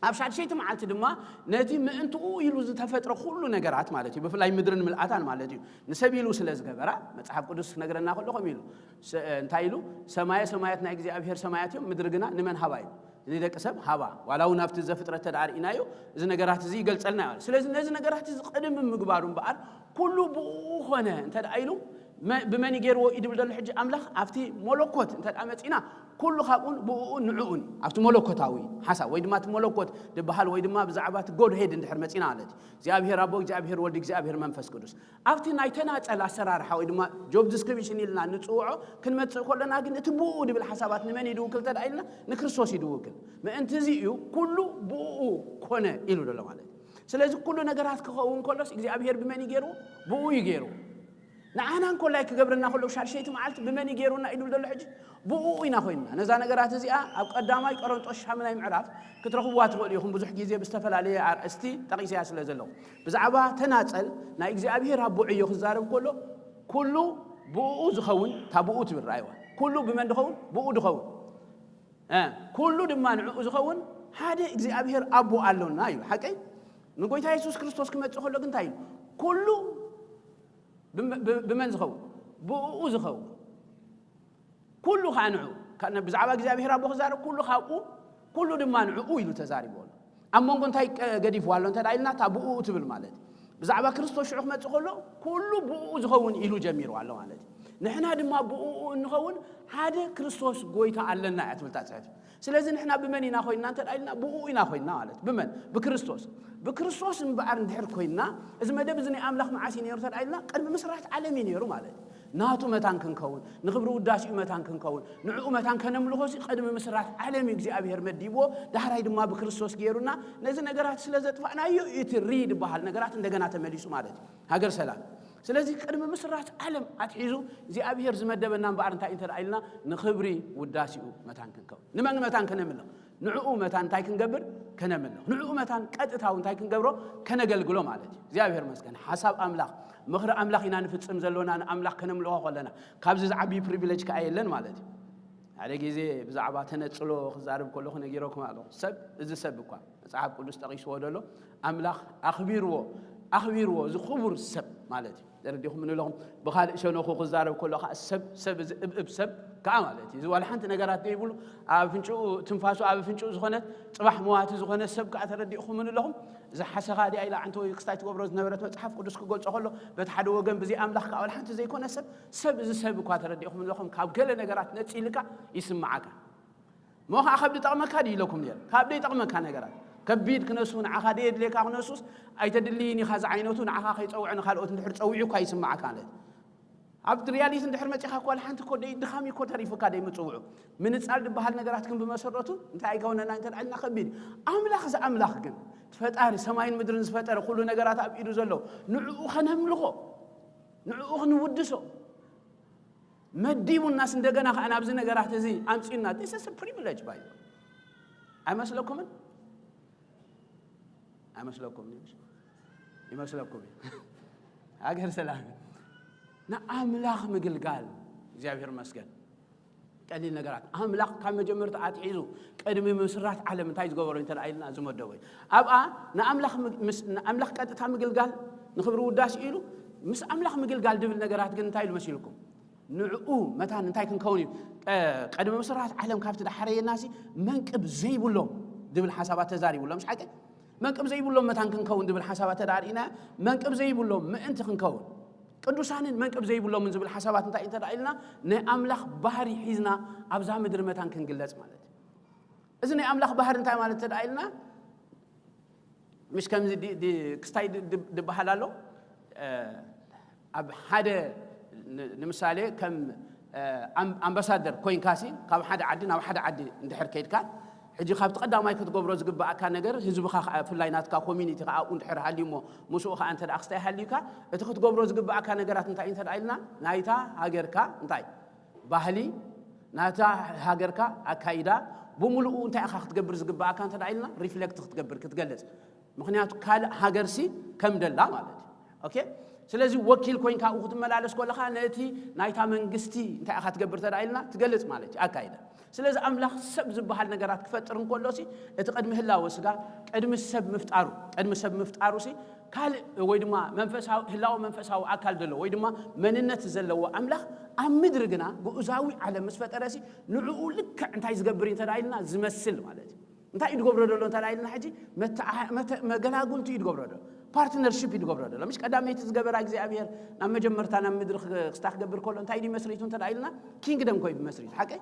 ኣብ ሻድሸይቲ መዓልቲ ድማ ነቲ ምእንትኡ ኢሉ ዝተፈጥረ ኩሉ ነገራት ማለት እዩ፣ ብፍላይ ምድርን ምልኣታን ማለት እዩ፣ ንሰብ ኢሉ ስለ ዝገበራ፣ መጽሓፍ ቅዱስ ክነግረና ከሎ ከምኡ ኢሉ፣ ስ-፣ እንታይ ኢሉ? "ሰማየ ሰማያት ናይ እግዚኣብሔር ሰማያት እዮም፣ ምድሪ ግና ንመን ሃባ?" እዩ። ንደቂ ሰብ ሃባ። ዋላ እውን ኣብቲ ዘፍጥረት ተድኣ ርኢናዮ፣ እዚ ነገራት እዚ ይገልጸልና እዩ። ስለዚ ነዚ ነገራት እዚ ቅድሚ ምግባሩ እምበኣር፣ ኩሉ ብኡ ኾነ እንተ ደኣ ኢሉ፣ መ-፣ ብመን ይገይርዎ እዩ ድብል ዘሎ ሕጂ ኣምላኽ? ኣብቲ መለኮት እንተ ደኣ መጺና፣ ኩሉ ካብኡን ብኡኡን ንዕኡን እዩ። ኣብቲ መለኮታዊ ሓሳብ ወይ ድማ እቲ መለኮት ድበሃል ወይ ድማ ብዛዕባ እቲ ጎድሄድ እንድሕር መጺና ማለት እዩ። እግዚኣብሔር ኣቦ፣ እግዚኣብሔር ወልድ፣ እግዚኣብሔር መንፈስ ቅዱስ። ኣብቲ ናይ ተናጸል ኣሰራርሓ ወይ ድማ ጆብ ዲስክሪፕሽን ኢልና ንጽውዖ ክንመጽእ ከለና ግን እቲ ብኡ ድብል ሓሳባት ንመን እዩ ድውክል እንተ ደኣ ኢልና ንክርስቶስ እዩ ድውክል። ምእንቲ እዚ እዩ ኩሉ ብኡ ኮነ ኢሉ ዘሎ ማለት እዩ። ስለዚ ኩሉ ነገራት ክኸውን ከሎስ እግዚኣብሔር ብመን እዩ ገይርዎ? ብኡ እዩ ገይርዎ። ንዓና እንኮላይ ክገብረና ከሎ ሻድሸይቲ መዓልቲ ብመን እዩ ገይሩና እዩ ድብል ዘሎ ሕጂ? ብኡ ኢና ኮይንና። ነዛ ነገራት እዚኣ ኣብ ቀዳማይ ቆሮንጦስ ሻምናይ ምዕራፍ ክትረኽብዋ ትኽእሉ ኢኹም። ብዙሕ ግዜ ብዝተፈላለየ ኣርእስቲ ጠቒሰያ ስለ ዘለኹ። ብዛዕባ ተናጸል ናይ እግዚኣብሔር ኣቦ ዕዮ ክዛረብ ከሎ ኩሉ ብኡ ዝኸውን፣ እታ ብኡ ትብል ረኣይዋ። ኩሉ ብመን ድኸውን? ብኡ ድኸውን። እ፣ ኩሉ ድማ ንዕኡ ዝኸውን ሓደ እግዚኣብሔር ኣቦ ኣሎና እዩ። ሓቀይ? ንጎይታ የሱስ ክርስቶስ ክመጽእ ከሎ ግን እንታይ እዩ? ኩሉ ብመ-፣ ብ-፣ ብመን ዝኸውን? ብኡ ዝኸውን። ኩሉ ኸዓ ንዕኡ። ካ-፣ ነ-፣ ብዛዕባ እግዚኣብሔር ኣቦ ክዛረብ ኩሉ ካብኡ፣ ኩሉ ድማ ንዕኡ ኢሉ ተዛሪቡ ኣሎ። ኣብ መንጎ እንታይ ቀ-፣ ገዲፍዋ ኣሎ እንተ ደኣ ኢልና፣ እታ ብኡ ትብል ማለት እዩ። ብዛዕባ ክርስቶስ ሽዑ ክመጽእ ከሎ፣ ኩሉ ብኡ ዝኸውን ኢሉ ጀሚሩ ኣሎ ማለት እዩ። ንሕና ድማ ብኡ እንኸውን ሓደ ክርስቶስ ጎይታ ኣለና እያ ትብል እታ ጽሕፍቲ። ስለዚ ንሕና ብመን ኢና ኮይንና እንተ ደኣ ኢልና፣ ብኡ ኢና ኮይንና ማለት እዩ። ብመን? ብክርስቶስ። ብክርስቶስ እምበኣር እንድሕር ኮይንና፣ እዚ መደብ እዚ ናይ ኣምላኽ መዓስ እዩ ነይሩ እንተ ደኣ ኢልና፣ ቅድሚ ምስራት ዓለም እዩ ነይሩ ማለት እዩ። ናቱ መታን ክንከውን፣ ንኽብሪ ውዳሴኡ መታን ክንከውን፣ ንዕኡ መታን ከነምልኾ ሲ ቅድሚ ምስራት ዓለም እዩ እግዚኣብሔር መዲብዎ፣ ዳሕራይ ድማ ብክርስቶስ ገይሩና፣ ነዚ ነገራት ስለ ዘጥፋእናዮ እዩ እቲ ሪ ዝበሃል ነገራት እንደገና ተመሊሱ ማለት እዩ። ሃገር ሰላም። ስለዚ ቅድሚ ምስራት ዓለም ኣትሒዙ እግዚኣብሔር ዝመደበና እምበኣር እንታይ እንተ ደኣ ኢልና ንኽብሪ ውዳሴኡ መታን ክንከውን። ንመን መታን ከነምልኽ? ንዕኡ መታን እንታይ ክንገብር? ከነምልኽ። ንዕኡ መታን ቀጥታዊ እንታይ ክንገብሮ? ከነገልግሎ ማለት እዩ። እግዚኣብሔር መስገን። ሓሳብ ኣምላኽ፣ ምኽሪ ኣምላኽ ኢና ንፍጽም ዘሎና፣ ንኣምላኽ ከነምልኾ ከለና። ካብዚ ዝዓብይ ፕሪቪሌጅ ከኣ የለን ማለት እዩ። ሓደ ግዜ ብዛዕባ ተነጽሎ ክዛረብ ከለኹ ነጊረኩም ኣለኹ። ሰብ፣ እዚ ሰብ እኳ፣ መጽሓፍ ቅዱስ ጠቒስዎ ዘሎ ኣምላኽ ኣኽቢርዎ ኣኽቢርዎ እዚ ክቡር ሰብ ማለት እዩ። ተረዲኹም ኣለኹም? ብኻልእ ሸነኹ ክዛረብ ከሎ ከዓ ሰብ ሰብ እዚ እብእብ ሰብ ከዓ ማለት እዩ። እዚ ዋላ ሓንቲ ነገራት ዘይብሉ ኣብ ኣፍንጭኡ ትንፋሱ ኣብ ኣፍንጭኡ ዝኾነት ጽባሕ መዋቲ ዝኾነ ሰብ ከዓ ተረዲእኹም ኣለኹም? እዚ ሓሰኻ ድያ ኢላ ዓንተ ወይ ክስታይ ትገብሮ ዝነበረት መጽሓፍ ቅዱስ ክገልጾ ከሎ በቲ ሓደ ወገን ብዚ ኣምላኽ ከዓ ዋላ ሓንቲ ዘይኮነ ሰብ ሰብ እዚ ሰብ እኳ ተረዲእኹም ኣለኹም? ካብ ገለ ነገራት ነጺልካ ይስምዓካ። እሞ ኸዓ ከብዲ ጠቕመካ ድዩ ኢለኩም ነይረ? ካብ ደይጠቕመካ ነገራት ከቢድ ክነሱ ንዓኻ ደየድልየካ ክነሱስ ኣይተድልይን ኢኻ ዝዓይነቱ ንዓኻ ከይጸውዐ ንኻልኦት እንድሕር ጸዊዑ እኳ ይስምዓካ ማለት እዩ። ኣብ ሪያሊቲ እንድሕር መጺኻ እኳ ሓንቲ እኮ ደይ ድኻም እኮ ተሪፉካ ደይ ምጽውዑ ምንጻል ዝበሃል ነገራት ግን ብመሰረቱ እንታይ ኣይከውነና እንተ ደዓልና ከቢድ እዩ። ኣምላኽ ዝኣምላኽ ግን ፈጣሪ ሰማይን ምድርን ዝፈጠረ ኩሉ ነገራት ኣብ ኢዱ ዘሎ ንዕኡ ከነምልኾ ንዕኡ ክንውድሶ መዲቡናስ እንደገና ከዓ ናብዚ ነገራት እዚ ኣምፂኡና this is a privilege ባይ ኣይመስለኩምን? ኣይመስለኩም ይመስለኩም እዩ። ሃገር ሰላም ንኣምላኽ ምግልጋል እግዚኣብሔር መስገን ቀሊል ነገራት ኣምላኽ ካብ መጀመርታ ኣትሒዙ ቅድሚ ምስራት ዓለም እንታይ ዝገበሮ እንተ ኢልና ዝመደቦ እዩ። ኣብኣ ንኣምላኽ ቀጥታ ምግልጋል ንክብሪ ውዳስ ኢሉ ምስ ኣምላኽ ምግልጋል ድብል ነገራት ግን እንታይ ኢሉ መሲልኩም ንዕኡ መታን እንታይ ክንከውን እዩ? ቀድሚ ምስራት ዓለም ካብቲ ዳሓረየና ሲ መንቅብ ዘይብሎም ድብል ሓሳባት ተዛሪቡ ኣሎ። ምስ ሓቂ መንቅብ ዘይብሎም መታን ክንከውን ድብል ሓሳባት ተዳርኢና መንቅብ ዘይብሎም ምእንቲ ክንከውን ቅዱሳንን መንቅብ ዘይብሎምን ዝብል ሓሳባት እንታይ እንተ ኢልና ናይ ኣምላኽ ባህሪ ሒዝና ኣብዛ ምድሪ መታን ክንግለጽ ማለት እዩ። እዚ ናይ ኣምላኽ ባህሪ እንታይ ማለት እንተ ኢልና ምሽ ከምዚ ክስታይ ድበሃል ኣሎ ኣብ ሓደ ንምሳሌ ከም ኣምባሳደር ኮይንካሲ ካብ ሓደ ዓዲ ናብ ሓደ ዓዲ እንድሕር ከይድካ ሕጂ ካብቲ ቀዳማይ ክትገብሮ ዝግብኣካ ነገር ህዝብኻ ብፍላይ ናትካ ኮሚኒቲ ከዓ ኣብኡ እንድሕር ሃልዩ እሞ ምስኡ ከዓ እንተ ክስታይ ሃልዩካ እቲ ክትገብሮ ዝግብኣካ ነገራት እንታይ እንተ ኢልና ናይታ ሃገርካ እንታይ ባህሊ ናታ ሃገርካ ኣካይዳ ብምሉኡ እንታይ ኢኻ ክትገብር ዝግብኣካ እንተ ኢልና ሪፍሌክት ክትገብር ክትገልጽ ምክንያቱ ካልእ ሃገርሲ ከም ደላ ማለት እዩ። ስለዚ ወኪል ኮይንካ ኣብኡ ክትመላለስ ከለኻ ነቲ ናይታ መንግስቲ እንታይ ኢኻ ትገብር ተዳ ኢልና ትገልጽ ማለት እዩ ኣካይዳ። ስለዚ ኣምላኽ ሰብ ዝበሃል ነገራት ክፈጥር እንከሎሲ እቲ ቅድሚ ህላወ ስጋ ቅድሚ ሰብ ምፍጣሩ ቅድሚ ሰብ ምፍጣሩሲ ካልእ ወይ ድማ መንፈሳዊ ህላወ መንፈሳዊ ኣካል ዘለዎ ወይ ድማ መንነት ዘለዎ ኣምላኽ ኣብ ምድሪ ግና ግኡዛዊ ዓለም ምስ ፈጠረሲ ንዕኡ ልክዕ እንታይ ዝገብር እዩ ተዳ ኢልና ዝመስል ማለት እዩ። እንታይ እዩ ዝገብሮ ዘሎ እንተ ኢልና ሕጂ መገላጉልቲ እዩ ዝገብሮ ዘሎ ፓርትነርሽፕ እዩ ዝገብሮ ዘሎ ምሽ ቀዳመይቲ ዝገበራ እግዚኣብሔር ናብ መጀመርታ ናብ ምድሪ ክስታ ክገብር ከሎ እንታይ እዩ መስሪቱ እንተ ኢልና ኪንግደም ኮይ መስሪቱ ሓቀይ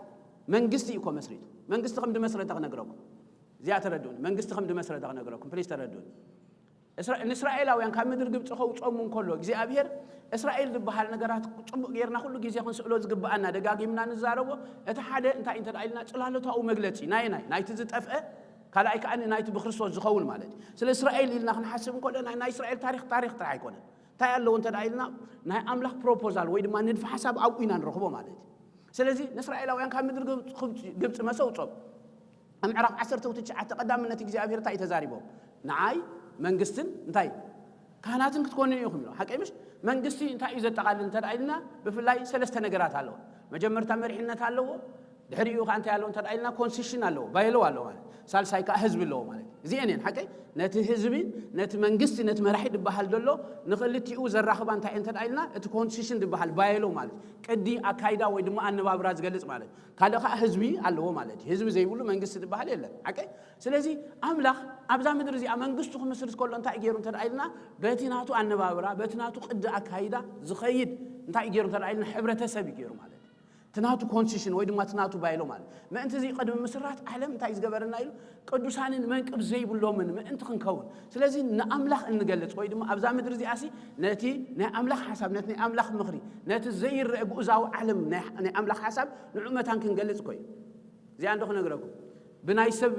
መንግስቲ እዩ ኮ መስሪቱ መንግስቲ ከም ድመስረተ ክነግረኩም እዚኣ ተረድኡኒ መንግስቲ ከም ድመስረተ ክነግረኩም ፕሊስ ተረድኡኒ ንእስራኤላውያን ካብ ምድሪ ግብፂ ከውፀሙ እንከሎ እግዚኣብሔር እስራኤል ዝበሃል ነገራት ፅቡቅ ጌርና ኩሉ ግዜ ክንስእሎ ዝግብኣና ደጋጊምና ንዛረቦ እቲ ሓደ እንታይ እንተ ኢልና ፅላሎታዊ መግለፂ ናይ ናይ ናይቲ ዝጠፍአ ካልኣይ ከዓ ናይቲ ብክርስቶስ ዝኸውን ማለት እዩ ስለ እስራኤል ኢልና ክንሓስብ እንከሎ ናይ እስራኤል ታሪክ ታሪክ ጥራሕ ኣይኮነን እንታይ ኣለዎ እንተ ኢልና ናይ ኣምላኽ ፕሮፖዛል ወይ ድማ ንድፊ ሓሳብ ኣብኡ ኢና ንረኽቦ ማለት እዩ ስለዚ ንእስራኤላውያን ካብ ምድሪ ግብፂ መሰውፆም ኣብ ምዕራፍ ዓሰርተ ትሽዓተ ቀዳምነት እግዚኣብሔር እንታይ ተዛሪቦም ንዓይ መንግስትን እንታይ ካህናትን ክትኮኑ ኢኹም ኢሎ ሓቀይ ምሽ መንግስቲ እንታይ እዩ ዘጠቓልል እንተ ኢልና ብፍላይ ሰለስተ ነገራት ኣለዎ መጀመርታ መሪሕነት ኣለዎ ድሕሪኡ ከዓ እንታይ ኣለዎ እንተ ኢልና ኮንስቲሽን ኣለዎ ባይሎ ኣለዎ ማለት ሳልሳይ ከዓ ህዝቢ ኣለዎ ማለት እዚአን እየን ሓቀይ ነቲ ህዝቢ ነቲ መንግስቲ ነቲ መራሒ ዝበሃል ዘሎ ንክልቲኡ ዘራኽባ እንታይ እንተ ኢልና እቲ ኮንስቲሽን ዝበሃል ባይሎ ማለት ቅዲ ኣካይዳ ወይ ድማ ኣነባብራ ዝገልፅ ማለት ካልእ ከዓ ህዝቢ ኣለዎ ማለት እዩ ህዝቢ ዘይብሉ መንግስቲ ዝበሃል የለን ሓቀይ ስለዚ ኣምላኽ ኣብዛ ምድሪ እዚኣ መንግስቱ ክምስርት ከሎ እንታይ ገይሩ እንተ ኢልና በቲ ናቱ ኣነባብራ በቲ ናቱ ቅዲ ኣካይዳ ዝኸይድ እንታይ ገይሩ እንተ ኢልና ሕብረተሰብ እዩ ገይሩ ማለት እዩ እቲ ናቱ ኮንስቲሽን ወይ ድማ እቲ ናቱ ባይሎ ማለት ምእንቲ እዚ ቅድሚ ምስራት ዓለም እንታይ ዝገበረና ኢሉ ቅዱሳንን መንቅብ ዘይብሎምን ምእንቲ ክንከውን ስለዚ ንኣምላኽ እንገልጽ ወይ ድማ ኣብዛ ምድሪ እዚኣሲ ነቲ ናይ ኣምላኽ ሓሳብ ነቲ ናይ ኣምላኽ ምኽሪ ነቲ ዘይረአ ግኡዛዊ ዓለም ናይ ኣምላኽ ሓሳብ ንዑ መታን ክንገልጽ ኮዩ እዚኣ እንዶ ክነግረኩም ብናይ ሰብ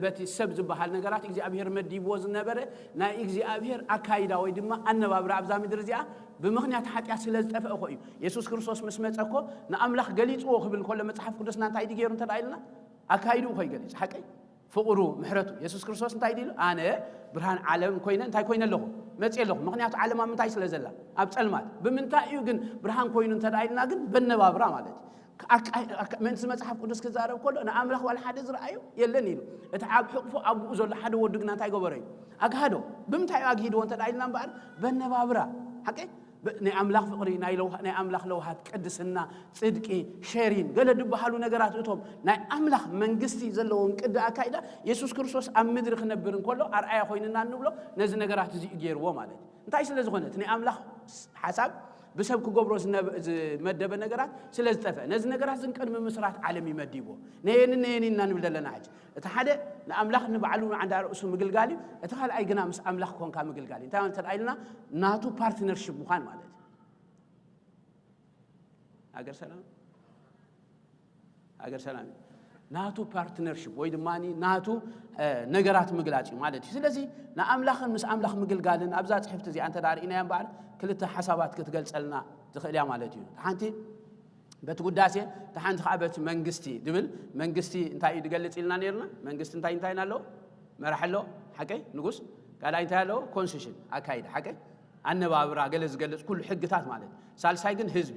በቲ ሰብ ዝበሃል ነገራት እግዚኣብሔር መዲብዎ ዝነበረ ናይ እግዚኣብሔር ኣካይዳ ወይ ድማ ኣነባብራ ኣብዛ ምድሪ እዚኣ ብምኽንያት ሓጢኣት ስለ ዝጠፍአ ኮ እዩ የሱስ ክርስቶስ ምስ መፀ ኮ ንኣምላኽ ገሊፅዎ ክብል ከሎ መፅሓፍ ቅዱስና እንታይ ድገይሩ እንተ ኢልና ኣካይድኡ ኮይ ገሊፅ ሓቀይ ፍቕሩ ምሕረቱ የሱስ ክርስቶስ እንታይ ድሉ ኣነ ብርሃን ዓለም ኮይነ እንታይ ኮይነ ኣለኹ መፅእ ኣለኹ ምክንያቱ ዓለም ኣብ ምንታይ ስለ ዘላ ኣብ ፀልማት ብምንታይ እዩ ግን ብርሃን ኮይኑ እንተ ኢልና ግን በነባብራ ማለት እዩ ምእንቲ መጽሓፍ ቅዱስ ክዛረብ ከሎ ንኣምላኽ ዋላ ሓደ ዝረኣዩ የለን ኢሉ። እቲ ኣብ ሕቕፉ ኣቡኡ ዘሎ ሓደ ወዱ ግና እንታይ ገበሮ እዩ? ኣግሃዶ። ብምንታይ እዩ ኣግሂድዎ እንተ ኢልና እምበኣር፣ በነባብራ ሓቂ ናይ ኣምላኽ ፍቕሪ፣ ናይ ኣምላኽ ለውሃት፣ ቅድስና፣ ጽድቂ፣ ሸሪን ገለ ዝበሃሉ ነገራት፣ እቶም ናይ ኣምላኽ መንግስቲ ዘለዎም ቅዲ ኣካይዳ የሱስ ክርስቶስ ኣብ ምድሪ ክነብር እንከሎ ኣርኣያ ኮይንና እንብሎ ነዚ ነገራት እዚ እዩ ገይርዎ ማለት እዩ። እንታይ ስለ ዝኾነ? እቲ ናይ ኣምላኽ ሓሳብ ብሰብ ክገብሮ ዝመደበ ነገራት ስለ ዝጠፍአ፣ ነዚ ነገራት ዝን ቅድሚ ምስራት ዓለም እዩ መዲብዎ። ነየንን ነየንን ኢና ንብል ዘለና ሕጂ። እቲ ሓደ ንኣምላኽ ንባዕሉ ንዓንዳ ርእሱ ምግልጋል እዩ። እቲ ካልኣይ ግና ምስ ኣምላኽ ኮንካ ምግልጋል እዩ። እንታይ ማለት ኢልና? ናቱ ፓርትነርሽፕ ምዃን ማለት እዩ። ሃገር ሰላም፣ ሃገር ሰላም እዩ። ናቱ ፓርትነርሽፕ ወይ ድማ ናቱ ነገራት ምግላፅ እዩ ማለት እዩ። ስለዚ ንኣምላኽን ምስ ኣምላኽ ምግልጋልን ኣብዛ ፅሕፍቲ እዚኣ እንተ ርኢናያ እምበኣር ክልተ ሓሳባት ክትገልፀልና ትኽእል እያ ማለት እዩ። ሓንቲ በቲ ጉዳሴ፣ እቲ ሓንቲ ከዓ በቲ መንግስቲ ድብል። መንግስቲ እንታይ እዩ ድገልፅ ኢልና ነርና? መንግስቲ እንታይ እንታይ ኣለዎ? መራሕ ኣሎ፣ ሓቀይ ንጉስ። ካልኣይ እንታይ ኣለዎ? ኮንስቲቱሽን ኣካይድ ሓቀይ ኣነባብራ ገለ ዝገልፅ ኩሉ ሕግታት ማለት። ሳልሳይ ግን ህዝቢ፣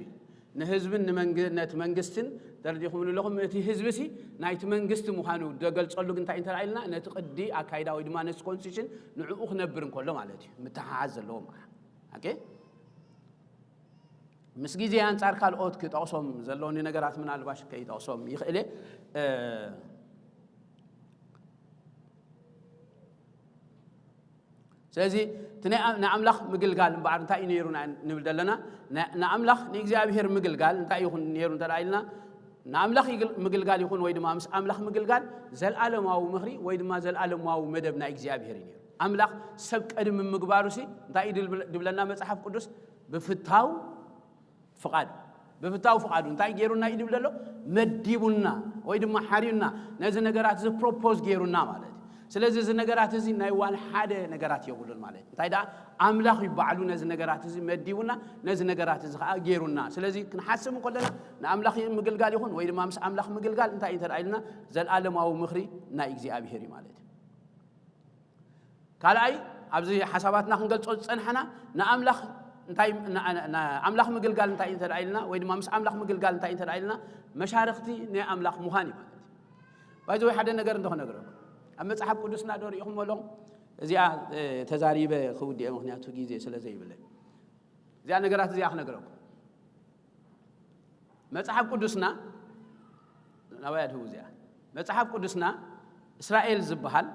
ንህዝብን ንመንግ- ነቲ መንግስትን ተረዲኹም ኣለኹም። እቲ ህዝቢ ሲ ናይቲ መንግስቲ ምዃኑ ደገልፀሉ ግን እንታይ እንተ ኢልና፣ ነቲ ቅዲ ኣካይዳ ወይ ድማ ነቲ ኮንስቲቱሽን ንዕኡ ክነብር እንከሎ ማለት እዩ። ምትሓሓዝ ዘለዎ ማለት። ኦኬ፣ ምስ ግዜ ኣንጻር ካልኦት ክጠቕሶም ዘለውኒ ነገራት ምናልባሽ ከይጠቕሶም ይኽእለ። ስለዚ እቲ ንኣምላኽ ምግልጋል እምበኣር እንታይ እዩ ነይሩ ንብል ዘለና? ንኣምላኽ ንእግዚኣብሔር ምግልጋል እንታይ ይኹን ነይሩ እንተ ኢልና፣ ንኣምላኽ ምግልጋል ይኹን ወይ ድማ ምስ ኣምላኽ ምግልጋል ዘልኣለማዊ ምኽሪ ወይ ድማ ዘልኣለማዊ መደብ ናይ እግዚኣብሔር እዩ ነይሩ። ኣምላኽ ሰብ ቀድሚ ምግባሩ ሲ እንታይ እዩ ድብለና መጽሓፍ ቅዱስ? ብፍታው ፍቓዱ፣ ብፍታው ፍቓዱ እንታይ ገይሩና እዩ ድብል ዘሎ? መዲቡና ወይ ድማ ሓርዩና፣ ነዚ ነገራት እዚ ፕሮፖዝ ገይሩና ማለት እዩ። ስለዚ እዚ ነገራት እዚ ናይ ዋን ሓደ ነገራት የብሉን ማለት እዩ። እንታይ ደኣ ኣምላኽ እዩ ባዕሉ ነዚ ነገራት እዚ መዲቡና፣ ነዚ ነገራት እዚ ከዓ ገይሩና። ስለዚ ክንሓስብ እንከለና ንኣምላኽ ምግልጋል ይኹን ወይ ድማ ምስ ኣምላኽ ምግልጋል እንታይ እዩ እንተ ኢልና፣ ዘልኣለማዊ ምኽሪ ናይ እግዚኣብሔር እዩ ማለት እዩ። ካልኣይ ኣብዚ ሓሳባትና ክንገልጾ ዝጸንሓና ንኣምላኽ እንታይ ኣምላኽ ምግልጋል እንታይ እንተ ኢልና ወይ ድማ ምስ ኣምላኽ ምግልጋል እንታይ እንተ ኢልና፣ መሻርክቲ ናይ ኣምላኽ ምዃን እዩ ማለት እዩ። ባይዘ ወይ ሓደ ነገር እንተ ክነግረኩም፣ ኣብ መጽሓፍ ቅዱስና ዶ ርኢኹም ኣለኹም? እዚኣ ተዛሪበ ክውድኤ ምክንያቱ ግዜ ስለ ዘይብለይ፣ እዚኣ ነገራት እዚኣ ክነግረኩም። መጽሓፍ ቅዱስና ናባይ ኣድህቡ እዚኣ። መጽሓፍ ቅዱስና እስራኤል ዝበሃል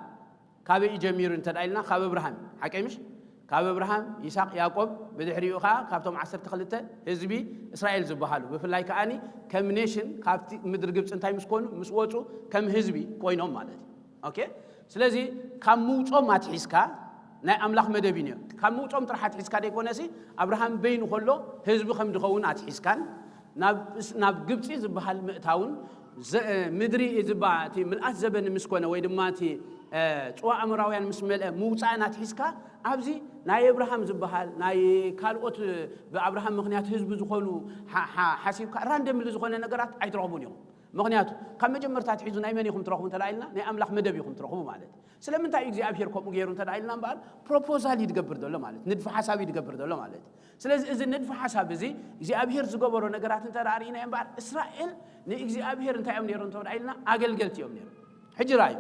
ካበይ እዩ ጀሚሩ እንተ ኢልና፣ ካብ እብርሃም፣ ሓቀይ ምሽ? ካብ እብርሃም፣ ይስሐቅ፣ ያዕቆብ፣ ብድሕሪኡ ከዓ ካብቶም ዓሰርተ ክልተ ህዝቢ እስራኤል ዝበሃሉ፣ ብፍላይ ከዓኒ ከም ኔሽን ካብቲ ምድሪ ግብፂ እንታይ ምስ ኮኑ፣ ምስ ወፁ ከም ህዝቢ ኮይኖም ማለት እዩ። ኦኬ፣ ስለዚ ካብ ምውጾም ኣትሒዝካ ናይ ኣምላኽ መደብ እዩ ነይሩ። ካብ ምውጾም ጥራሕ ኣትሒዝካ ደይኮነሲ፣ ኣብርሃም በይኑ ከሎ ህዝቢ ከም ድኸውን ኣትሒዝካን ናብ ግብፂ ዝበሃል ምእታውን፣ ምድሪ ዝባ እቲ ምልኣት ዘበን ምስ ኮነ ወይ ድማ እቲ ፅዋ ኣምራውያን ምስ መልአ ምውፃእን ኣትሒዝካ፣ ኣብዚ ናይ ኣብርሃም ዝበሃል ናይ ካልኦት ብኣብርሃም ምክንያት ህዝቢ ዝኾኑ ሓሲብካ ራንደምሊ ዝኾነ ነገራት ኣይትረኽቡን ኢኹም። ምክንያቱ ካብ መጀመርታ ኣትሒዙ ናይ መን ኢኹም ትረኽቡ እንተ ኢልና፣ ናይ ኣምላኽ መደብ ኢኹም ትረኽቡ ማለት እዩ። ስለምንታይ እዩ እግዚኣብሔር ከምኡ ገይሩ እንተ ኢልና እምበኣር፣ ፕሮፖዛል እዩ ድገብር ዘሎ ማለት፣ ንድፊ ሓሳብ እዩ ድገብር ዘሎ ማለት እዩ። ስለዚ እዚ ንድፊ ሓሳብ እዚ እግዚኣብሔር ዝገበሮ ነገራት እንተ ርኢናዮ እምበኣር፣ እስራኤል ንእግዚኣብሔር እንታይ እዮም ነይሮም እንተ ኢልና፣ ኣገልገልቲ እዮም ነይሮም። ሕጂ ርኣዩ፣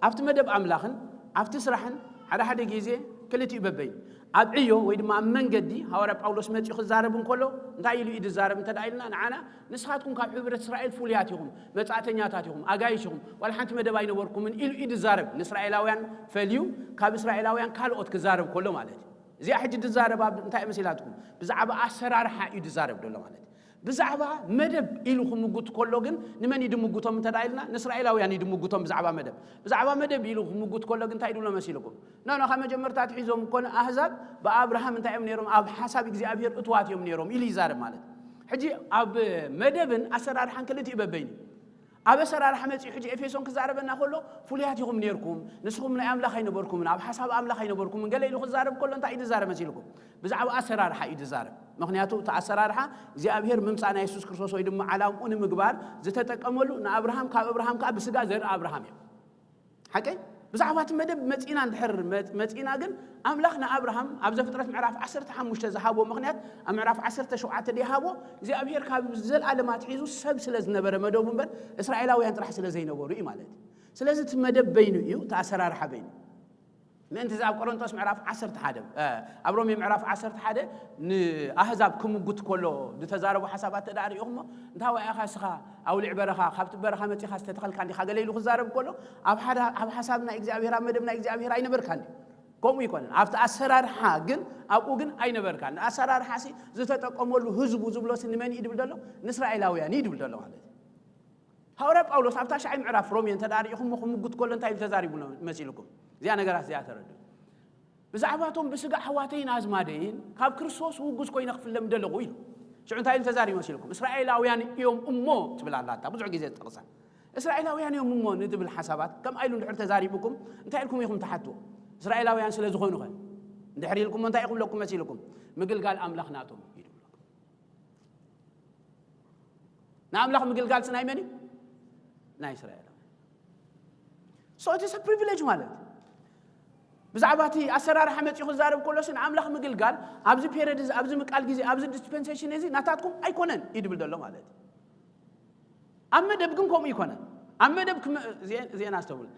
ኣብቲ መደብ ኣምላኽን ኣብቲ ስራሕን ሓደ ሓደ ግዜ ክልቲኡ በበይኑ ኣብ ዕዮ ወይ ድማ ኣብ መንገዲ ሃዋርያ ጳውሎስ መጺኡ ክዛረብ እንከሎ እንታይ ኢሉ እዩ ዝዛረብ እንተ ኢልና፣ ንዓና ንስኻትኩም ካብ ሕብረት እስራኤል ፍሉያት ኢኹም፣ መጻእተኛታት ኢኹም፣ ኣጋይሽ ኢኹም፣ ዋላ ሓንቲ መደብ ኣይነበርኩምን ኢሉ እዩ ዝዛረብ። ንእስራኤላውያን ፈልዩ ካብ እስራኤላውያን ካልኦት ክዛረብ ከሎ ማለት እዩ። እዚኣ ሕጂ ዝዛረብ ኣብ እንታይ መሲላትኩም? ብዛዕባ ኣሰራርሓ እዩ ዝዛረብ ዘሎ ማለት እዩ። ብዛዕባ መደብ ኢሉ ክምጉት ከሎ ግን ንመን እዩ ድምጉቶም እንተ ኢልና፣ ንእስራኤላውያን እዩ ድምጉቶም ብዛዕባ መደብ። ብዛዕባ መደብ ኢሉ ክምጉት ከሎ ግን እንታይ ድብሎ መሲልኩም? ኖ ኖ፣ ካብ መጀመርታ ኣትሒዞም እኮ ንኣህዛብ ብኣብርሃም እንታይ እዮም ነይሮም? ኣብ ሓሳብ እግዚኣብሔር እትዋት እዮም ነይሮም ኢሉ ይዛረብ ማለት። ሕጂ ኣብ መደብን ኣሰራርሓን ክልቲኡ በበይኑ። ኣብ ኣሰራርሓ መጺኡ ሕጂ ኤፌሶን ክዛረበና ከሎ፣ ፍሉያት ኢኹም ነይርኩም፣ ንስኹም ናይ ኣምላኽ ኣይነበርኩምን፣ ኣብ ሓሳብ ኣምላኽ ኣይነበርኩምን ገለ ኢሉ ክዛረብ ከሎ እንታይ እዩ ዝዛረብ መሲልኩም? ብዛዕባ ኣሰራርሓ እዩ ዝዛረብ። ምኽንያቱ እቲ ኣሰራርሓ እግዚኣብሔር ምምጻእ ናይ የሱስ ክርስቶስ ወይ ድማ ዓላምኡ ንምግባር ዝተጠቀመሉ ንኣብርሃም፣ ካብ ኣብርሃም ከኣ ብስጋ ዘርኢ ኣብርሃም እዩ። ሓቀይ? ብዛዕባ እቲ መደብ መጺና እንድሕር መ- መጺና ግን ኣምላኽ ንኣብርሃም ኣብ ዘፍጥረት ምዕራፍ ዓሰርተ ሓሙሽተ ዝሃቦ ምኽንያት ኣብ ምዕራፍ ዓሰርተ ሸውዓተ ድሃቦ እግዚኣብሔር ካብ ዘለኣለም ኣትሒዙ ሰብ ስለ ዝነበረ መደቡ እምበር እስራኤላውያን ጥራሕ ስለ ዘይነበሩ እዩ ማለት እዩ። ስለዚ እቲ መደብ በይኑ እዩ፣ እቲ ኣሰራርሓ በይኑ። ምእንቲ እዚ ኣብ ቆሮንቶስ ምዕራፍ ዓሰርተ ሓደ ኣብ ሮሜ ምዕራፍ ዓሰርተ ሓደ ንኣህዛብ ክምጉት ከሎ ዝተዛረቡ ሓሳባት ተዳሪኹሞ እንታይ ወያኻ ስኻ ኣውሊዕ በረኻ ካብቲ በረኻ መጺኻ ዝተተኸልካ እንዲኻ ገለ ኢሉ ክዛረብ ከሎ ኣብ ሓደ ኣብ ሓሳብ ናይ እግዚኣብሔር ኣብ መደብ ናይ እግዚኣብሔር ኣይነበርካን። ከምኡ ይኮነን ኣብቲ ኣሰራርሓ ግን ኣብኡ ግን ኣይነበርካን። ኣሰራርሓ ሲ ዝተጠቀመሉ ህዝቡ ዝብሎ ሲ ንመን እዩ ድብል ዘሎ? ንእስራኤላውያን እዩ ድብል ዘሎ ማለት እዩ። ሃዋርያ ጳውሎስ ኣብታ ሻዓይ ምዕራፍ ሮሜ እንተ ደኣ ርኢኹሞ ክምጉት ከሎ እንታይ ኢሉ ተዛሪቡ መሲልኩም? እዚኣ ነገራት እዚኣ ተረዱ። ብዛዕባቶም ብስጋ ኣሕዋተይን ኣዝማደይን ካብ ክርስቶስ ውጉዝ ኮይነ ክፍለም ደለኹ ኢሉ። ሽዑ እንታይ ኢሉ ተዛሪቡ መሲልኩም? እስራኤላውያን እዮም እሞ ትብል ኣላ እታ ብዙሕ ግዜ ዝጠቕሳ። እስራኤላውያን እዮም እሞ ንትብል ሓሳባት ከምኣ ኢሉ እንድሕር ተዛሪቡኩም እንታይ ኢልኩም ኢኹም ትሓትዎ? እስራኤላውያን ስለ ዝኾኑኸ እንድሕር ኢልኩሞ እንታይ ክብለኩም መሲልኩም? ምግልጋል ኣምላኽ ናቶም እዩ ድብለኩም። ንኣምላኽ ምግልጋልሲ ናይ መን እዩ? ናይ እስራኤል። So it's a privilege ማለት ብዛዕባ እቲ ኣሰራርሓ መፂኡ ክዛረብ ከሎሲ ንኣምላኽ ምግልጋል ኣብዚ ፔሪድ እዚ ኣብዚ ምቃል ግዜ ኣብዚ ዲስፐንሴሽን እዚ ናታትኩም ኣይኮነን እዩ ድብል ዘሎ ማለት እዩ። ኣብ መደብ ግን ከምኡ ይኮነን። ኣብ መደብ ክመ- እዚኤን- እዚኤን ኣስተውል።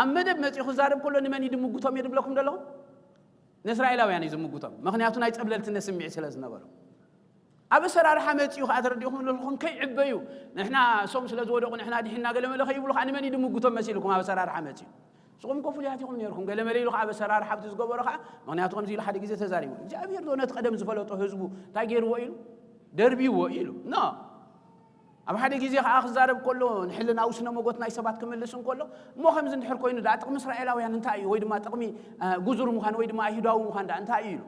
ኣብ መደብ መፂኡ ክዛረብ ከሎ ንመን እዩ ድምጉቶም እየ ድብለኩም ዘለኹም? ንእስራኤላውያን እዩ ዝምጉቶም። ምክንያቱ ናይ ፀብለልትነት ስምዒት ስለ ዝነበሮም ኣብ ኣሰራርሓ መፂኡ ከዓ ተረዲእኹም ኣለኹም ከይዕበዩ ንሕና እሶም ስለ ዝወደቑ ንሕና ድሒና ገለመለ ከይብሉ ከዓ ንመን እዩ ድምጉቶም መሲልኩም ኣብ ኣሰራርሓ መፂኡ ንስኹም እኮ ፍሉያት ኢኹም ነርኩም ገለመለ ኢሉ ከዓ ኣብ ኣሰራርሓ ኣብቲ ዝገበሮ ከዓ ምክንያቱ ከምዚ ኢሉ ሓደ ግዜ ተዛሪቡ እግዚኣብሔር ዶ ነቲ ቀደም ዝፈለጦ ህዝቡ እንታይ ገይርዎ ኢሉ ደርብይዎ ኢሉ ኖ ኣብ ሓደ ግዜ ከዓ ክዛረብ ከሎ ንሕልናዊ ስነ መጎት ናይ ሰባት ክምልስ እንከሎ እሞ ከምዚ እንድሕር ኮይኑ ደኣ ጥቕሚ እስራኤላውያን እንታይ እዩ ወይ ድማ ጥቕሚ ጉዙር ምዃን ወይ ድማ ኣይሁዳዊ ምዃን ደኣ እንታይ እዩ ኢሉ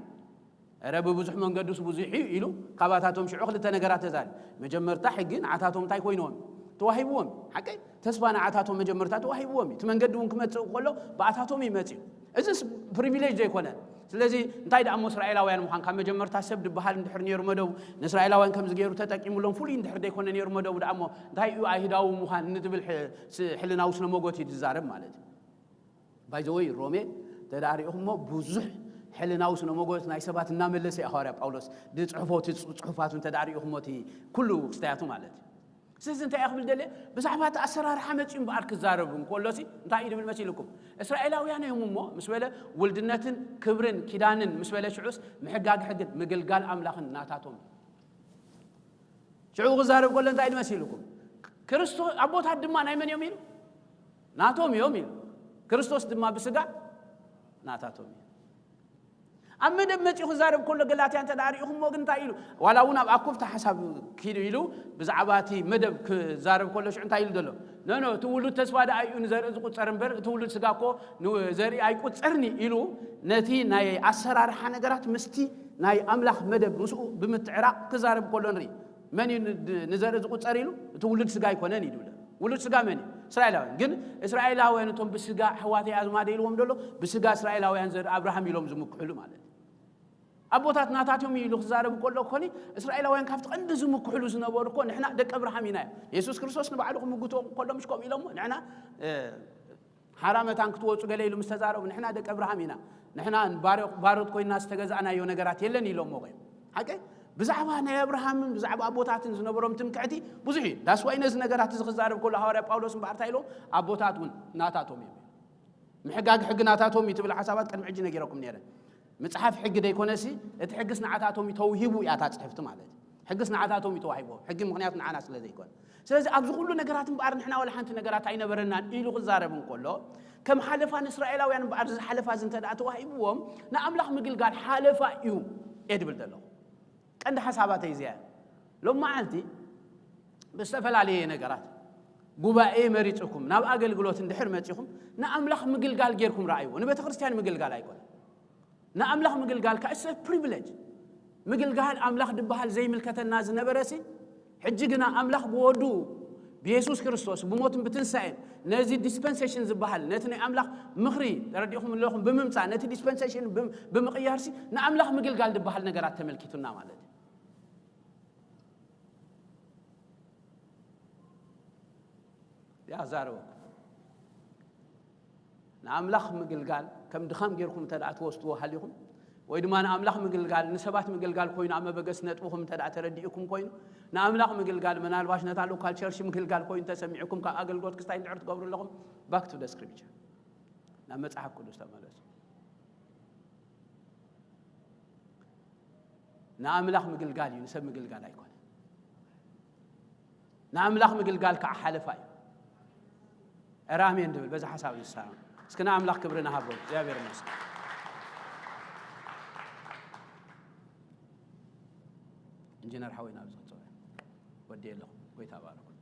ረ ብብዙሕ መንገዱስ ብዙሕ እዩ ኢሉ ካባታቶም ሽዑ ክልተ ነገራት ተዛሪ መጀመርታ ሕጊ ንዓታቶም እንታይ ኮይንዎም ተዋሂብዎም ሓቀይ ተስፋ ንዓታቶም መጀመርታ ተዋሂብዎም እዩ እቲ መንገዲ እውን ክመፅእ ከሎ ብኣታቶም እዩ መፅኡ እዚስ ፕሪቪሌጅ ዘይኮነ ስለዚ እንታይ ደኣ እሞ እስራኤላውያን ምዃን ካብ መጀመርታ ሰብ ዝበሃል እንድሕር ነይሩ መደቡ ንእስራኤላውያን ከምዚ ገይሩ ተጠቂሙሎም ፍሉይ እንድሕር ዘይኮነ ነይሩ መደቡ ደኣ እሞ እንታይ እዩ ኣይሁዳዊ ምዃን ንትብል ሕልናዊ ስነ መጎት እዩ ዝዛረብ ማለት እዩ ባይዘወይ ሮሜ ተዳሪእኹሞ ብዙሕ ሕልናዊ ስነ መጎት ናይ ሰባት እናመለሰ እዩ ሃዋርያ ጳውሎስ ዝፅሕፎ እቲ ፅሑፋቱ እንተዳሪእኹሞ እቲ ኩሉ ክስታያቱ ማለት እዩ ስለዚ እንታይ ክብል ደልየ ብዛዕባ እቲ ኣሰራርሓ መፂኡ እምበኣር ክዛረብ እንከሎሲ እንታይ እዩ ድብል መሲልኩም እስራኤላውያን እዮም እሞ ምስ በለ ውልድነትን ክብርን ኪዳንን ምስ በለ ሽዑስ ምሕጋግ ሕግን ምግልጋል ኣምላኽን ናታቶም ሽዑ ክዛረብ ከሎ እንታይ ኢሉ መሲልኩም ክርስቶስ ኣቦታት ድማ ናይ መን እዮም ኢሉ ናቶም እዮም ኢሉ ክርስቶስ ድማ ብስጋ ናታቶም እዩ ኣብ መደብ መፂኡ ክዛረብ ከሎ ገላትያ እንተ ርኢኹሞ ግን እንታይ ኢሉ ዋላ እውን ኣብ ኣኮብቲ ሓሳብ ኪዱ ኢሉ ብዛዕባ እቲ መደብ ክዛረብ ከሎ ሽዑ እንታይ ኢሉ ዘሎ ነኖ እቲ ውሉድ ተስፋ ደኣ እዩ ንዘርኢ ዝቁፀር እምበር እቲ ውሉድ ስጋ እኮ ንዘርኢ ኣይቁፀርኒ ኢሉ ነቲ ናይ ኣሰራርሓ ነገራት ምስቲ ናይ ኣምላኽ መደብ ምስኡ ብምትዕራቕ ክዛረብ ከሎ ንርኢ መን እዩ ንዘርኢ ዝቁፀር ኢሉ እቲ ውሉድ ስጋ ኣይኮነን እዩ ድብለ ውሉድ ስጋ መን እዩ እስራኤላውያን ግን እስራኤላውያን እቶም ብስጋ ኣሕዋተይ ኣዝማደ ኢልዎም ደሎ ብስጋ እስራኤላውያን ዘርኢ ኣብርሃም ኢሎም ዝምክሕሉ ማለት እዩ ኣቦታት ናታት እዮም ኢሉ ክዛረብ ከሎ ኮኒ እስራኤላውያን ካብቲ ቀንዲ ዝምክሕሉ ዝነበሩ እኮ ንሕና ደቂ ኣብርሃም ኢና እዮም የሱስ ክርስቶስ ንባዕሉ ክምጉቶ ከሎ ምሽ ከምኡ ኢሎሞ ንሕና ሓራ መታን ክትወፁ ገለ ኢሉ ምስ ተዛረቡ ንሕና ደቂ ኣብርሃም ኢና ንሕና ባሮት ኮይና ዝተገዛእናዮ ነገራት የለን ኢሎሞ ቆይ ሓቀ ብዛዕባ ናይ ኣብርሃምን ብዛዕባ ኣቦታትን ዝነበሮም ትምክሕቲ ብዙሕ እዩ ዳስዋይ ነዚ ነገራት እዚ ክዛረብ ከሎ ሃዋርያ ጳውሎስ እምበኣር እንታይ ኢሎም ኣቦታት እውን ናታቶም እዮም ምሕጋግ ሕጊ ናታቶም እዩ ትብል ሓሳባት ቅድሚ ሕጂ ነጊረኩም ነይረ ምፅሓፍ ሕጊ ደይኮነሲ እቲ ሕግስ ንዓታቶም እዩ ተውሂቡ እያ እታ ፅሕፍቲ ማለት እዩ ሕግስ ንዓታቶም እዩ ተዋሂቦም ሕጊ ምክንያቱ ንዓና ስለ ዘይኮነ ስለዚ ኣብዚ ኩሉ ነገራት እምበኣር ንሕና ዋላ ሓንቲ ነገራት ኣይነበረናን ኢሉ ክዛረብ እንከሎ ከም ሓለፋ ንእስራኤላውያን እምበኣር እዚ ሓለፋ እዚ እንተ ተዋሂብዎም ንኣምላኽ ምግልጋል ሓለፋ እዩ እየ ድብል ዘለኹ ቀንዲ ሓሳባተይ እዚኣ ሎም መዓልቲ ብዝተፈላለየ ነገራት ጉባኤ መሪፅኩም ናብ ኣገልግሎት እንድሕር መፂኹም ንኣምላኽ ምግልጋል ጌርኩም ረኣይዎ ንቤተ ክርስትያን ምግልጋል ኣይኮነ ንኣምላኽ ምግልጋል ከዓ ሰ ፕሪቪሌጅ ምግልጋል ኣምላኽ ድበሃል ዘይምልከተና ዝነበረ ሲ ሕጂ ግና ኣምላኽ ብወዱ ብየሱስ ክርስቶስ ብሞትን ብትንሳኤን ነዚ ዲስፐንሴሽን ዝበሃል ነቲ ናይ ኣምላኽ ምኽሪ ተረዲእኹም ኣለኹም ብምምፃእ ነቲ ዲስፐንሴሽን ብምቕያርሲ ንኣምላኽ ምግልጋል ዝበሃል ነገራት ተመልኪቱና ማለት እዩ ያዛረበኩም ንኣምላኽ ምግልጋል ከም ድኻም ጌርኩም እንተ ደኣ ትወስድዎ ሃሊኹም፣ ወይ ድማ ንኣምላኽ ምግልጋል ንሰባት ምግልጋል ኮይኑ ኣብ መበገሲ ነጥብኹም እንተ ደኣ ተረዲእኩም ኮይኑ፣ ንኣምላኽ ምግልጋል ምናልባሽ ነታ ሎካል ቸርች ምግልጋል ኮይኑ ተሰሚዕኩም ካብ ኣገልግሎት ክስታይ እንድሕር ትገብሩ ኣለኹም፣ back to the scripture፣ ናብ መጽሓፍ ቅዱስ ተመለሱ። ንኣምላኽ ምግልጋል እዩ፣ ንሰብ ምግልጋል ኣይኮነ። ንኣምላኽ ምግልጋል ከዓ ሓለፋ እዩ። ራሜን ድብል በዛ ሓሳብ ዝሰራም። እስኪ ንኣምላኽ ክብሪ ንሃቦ። እግዚኣብሔር ይመስገን። ኢንጂነር ሓወይ ናብ ዝቕጽሎ ወዲ ኣለኹ። ጎይታ ባረኩ።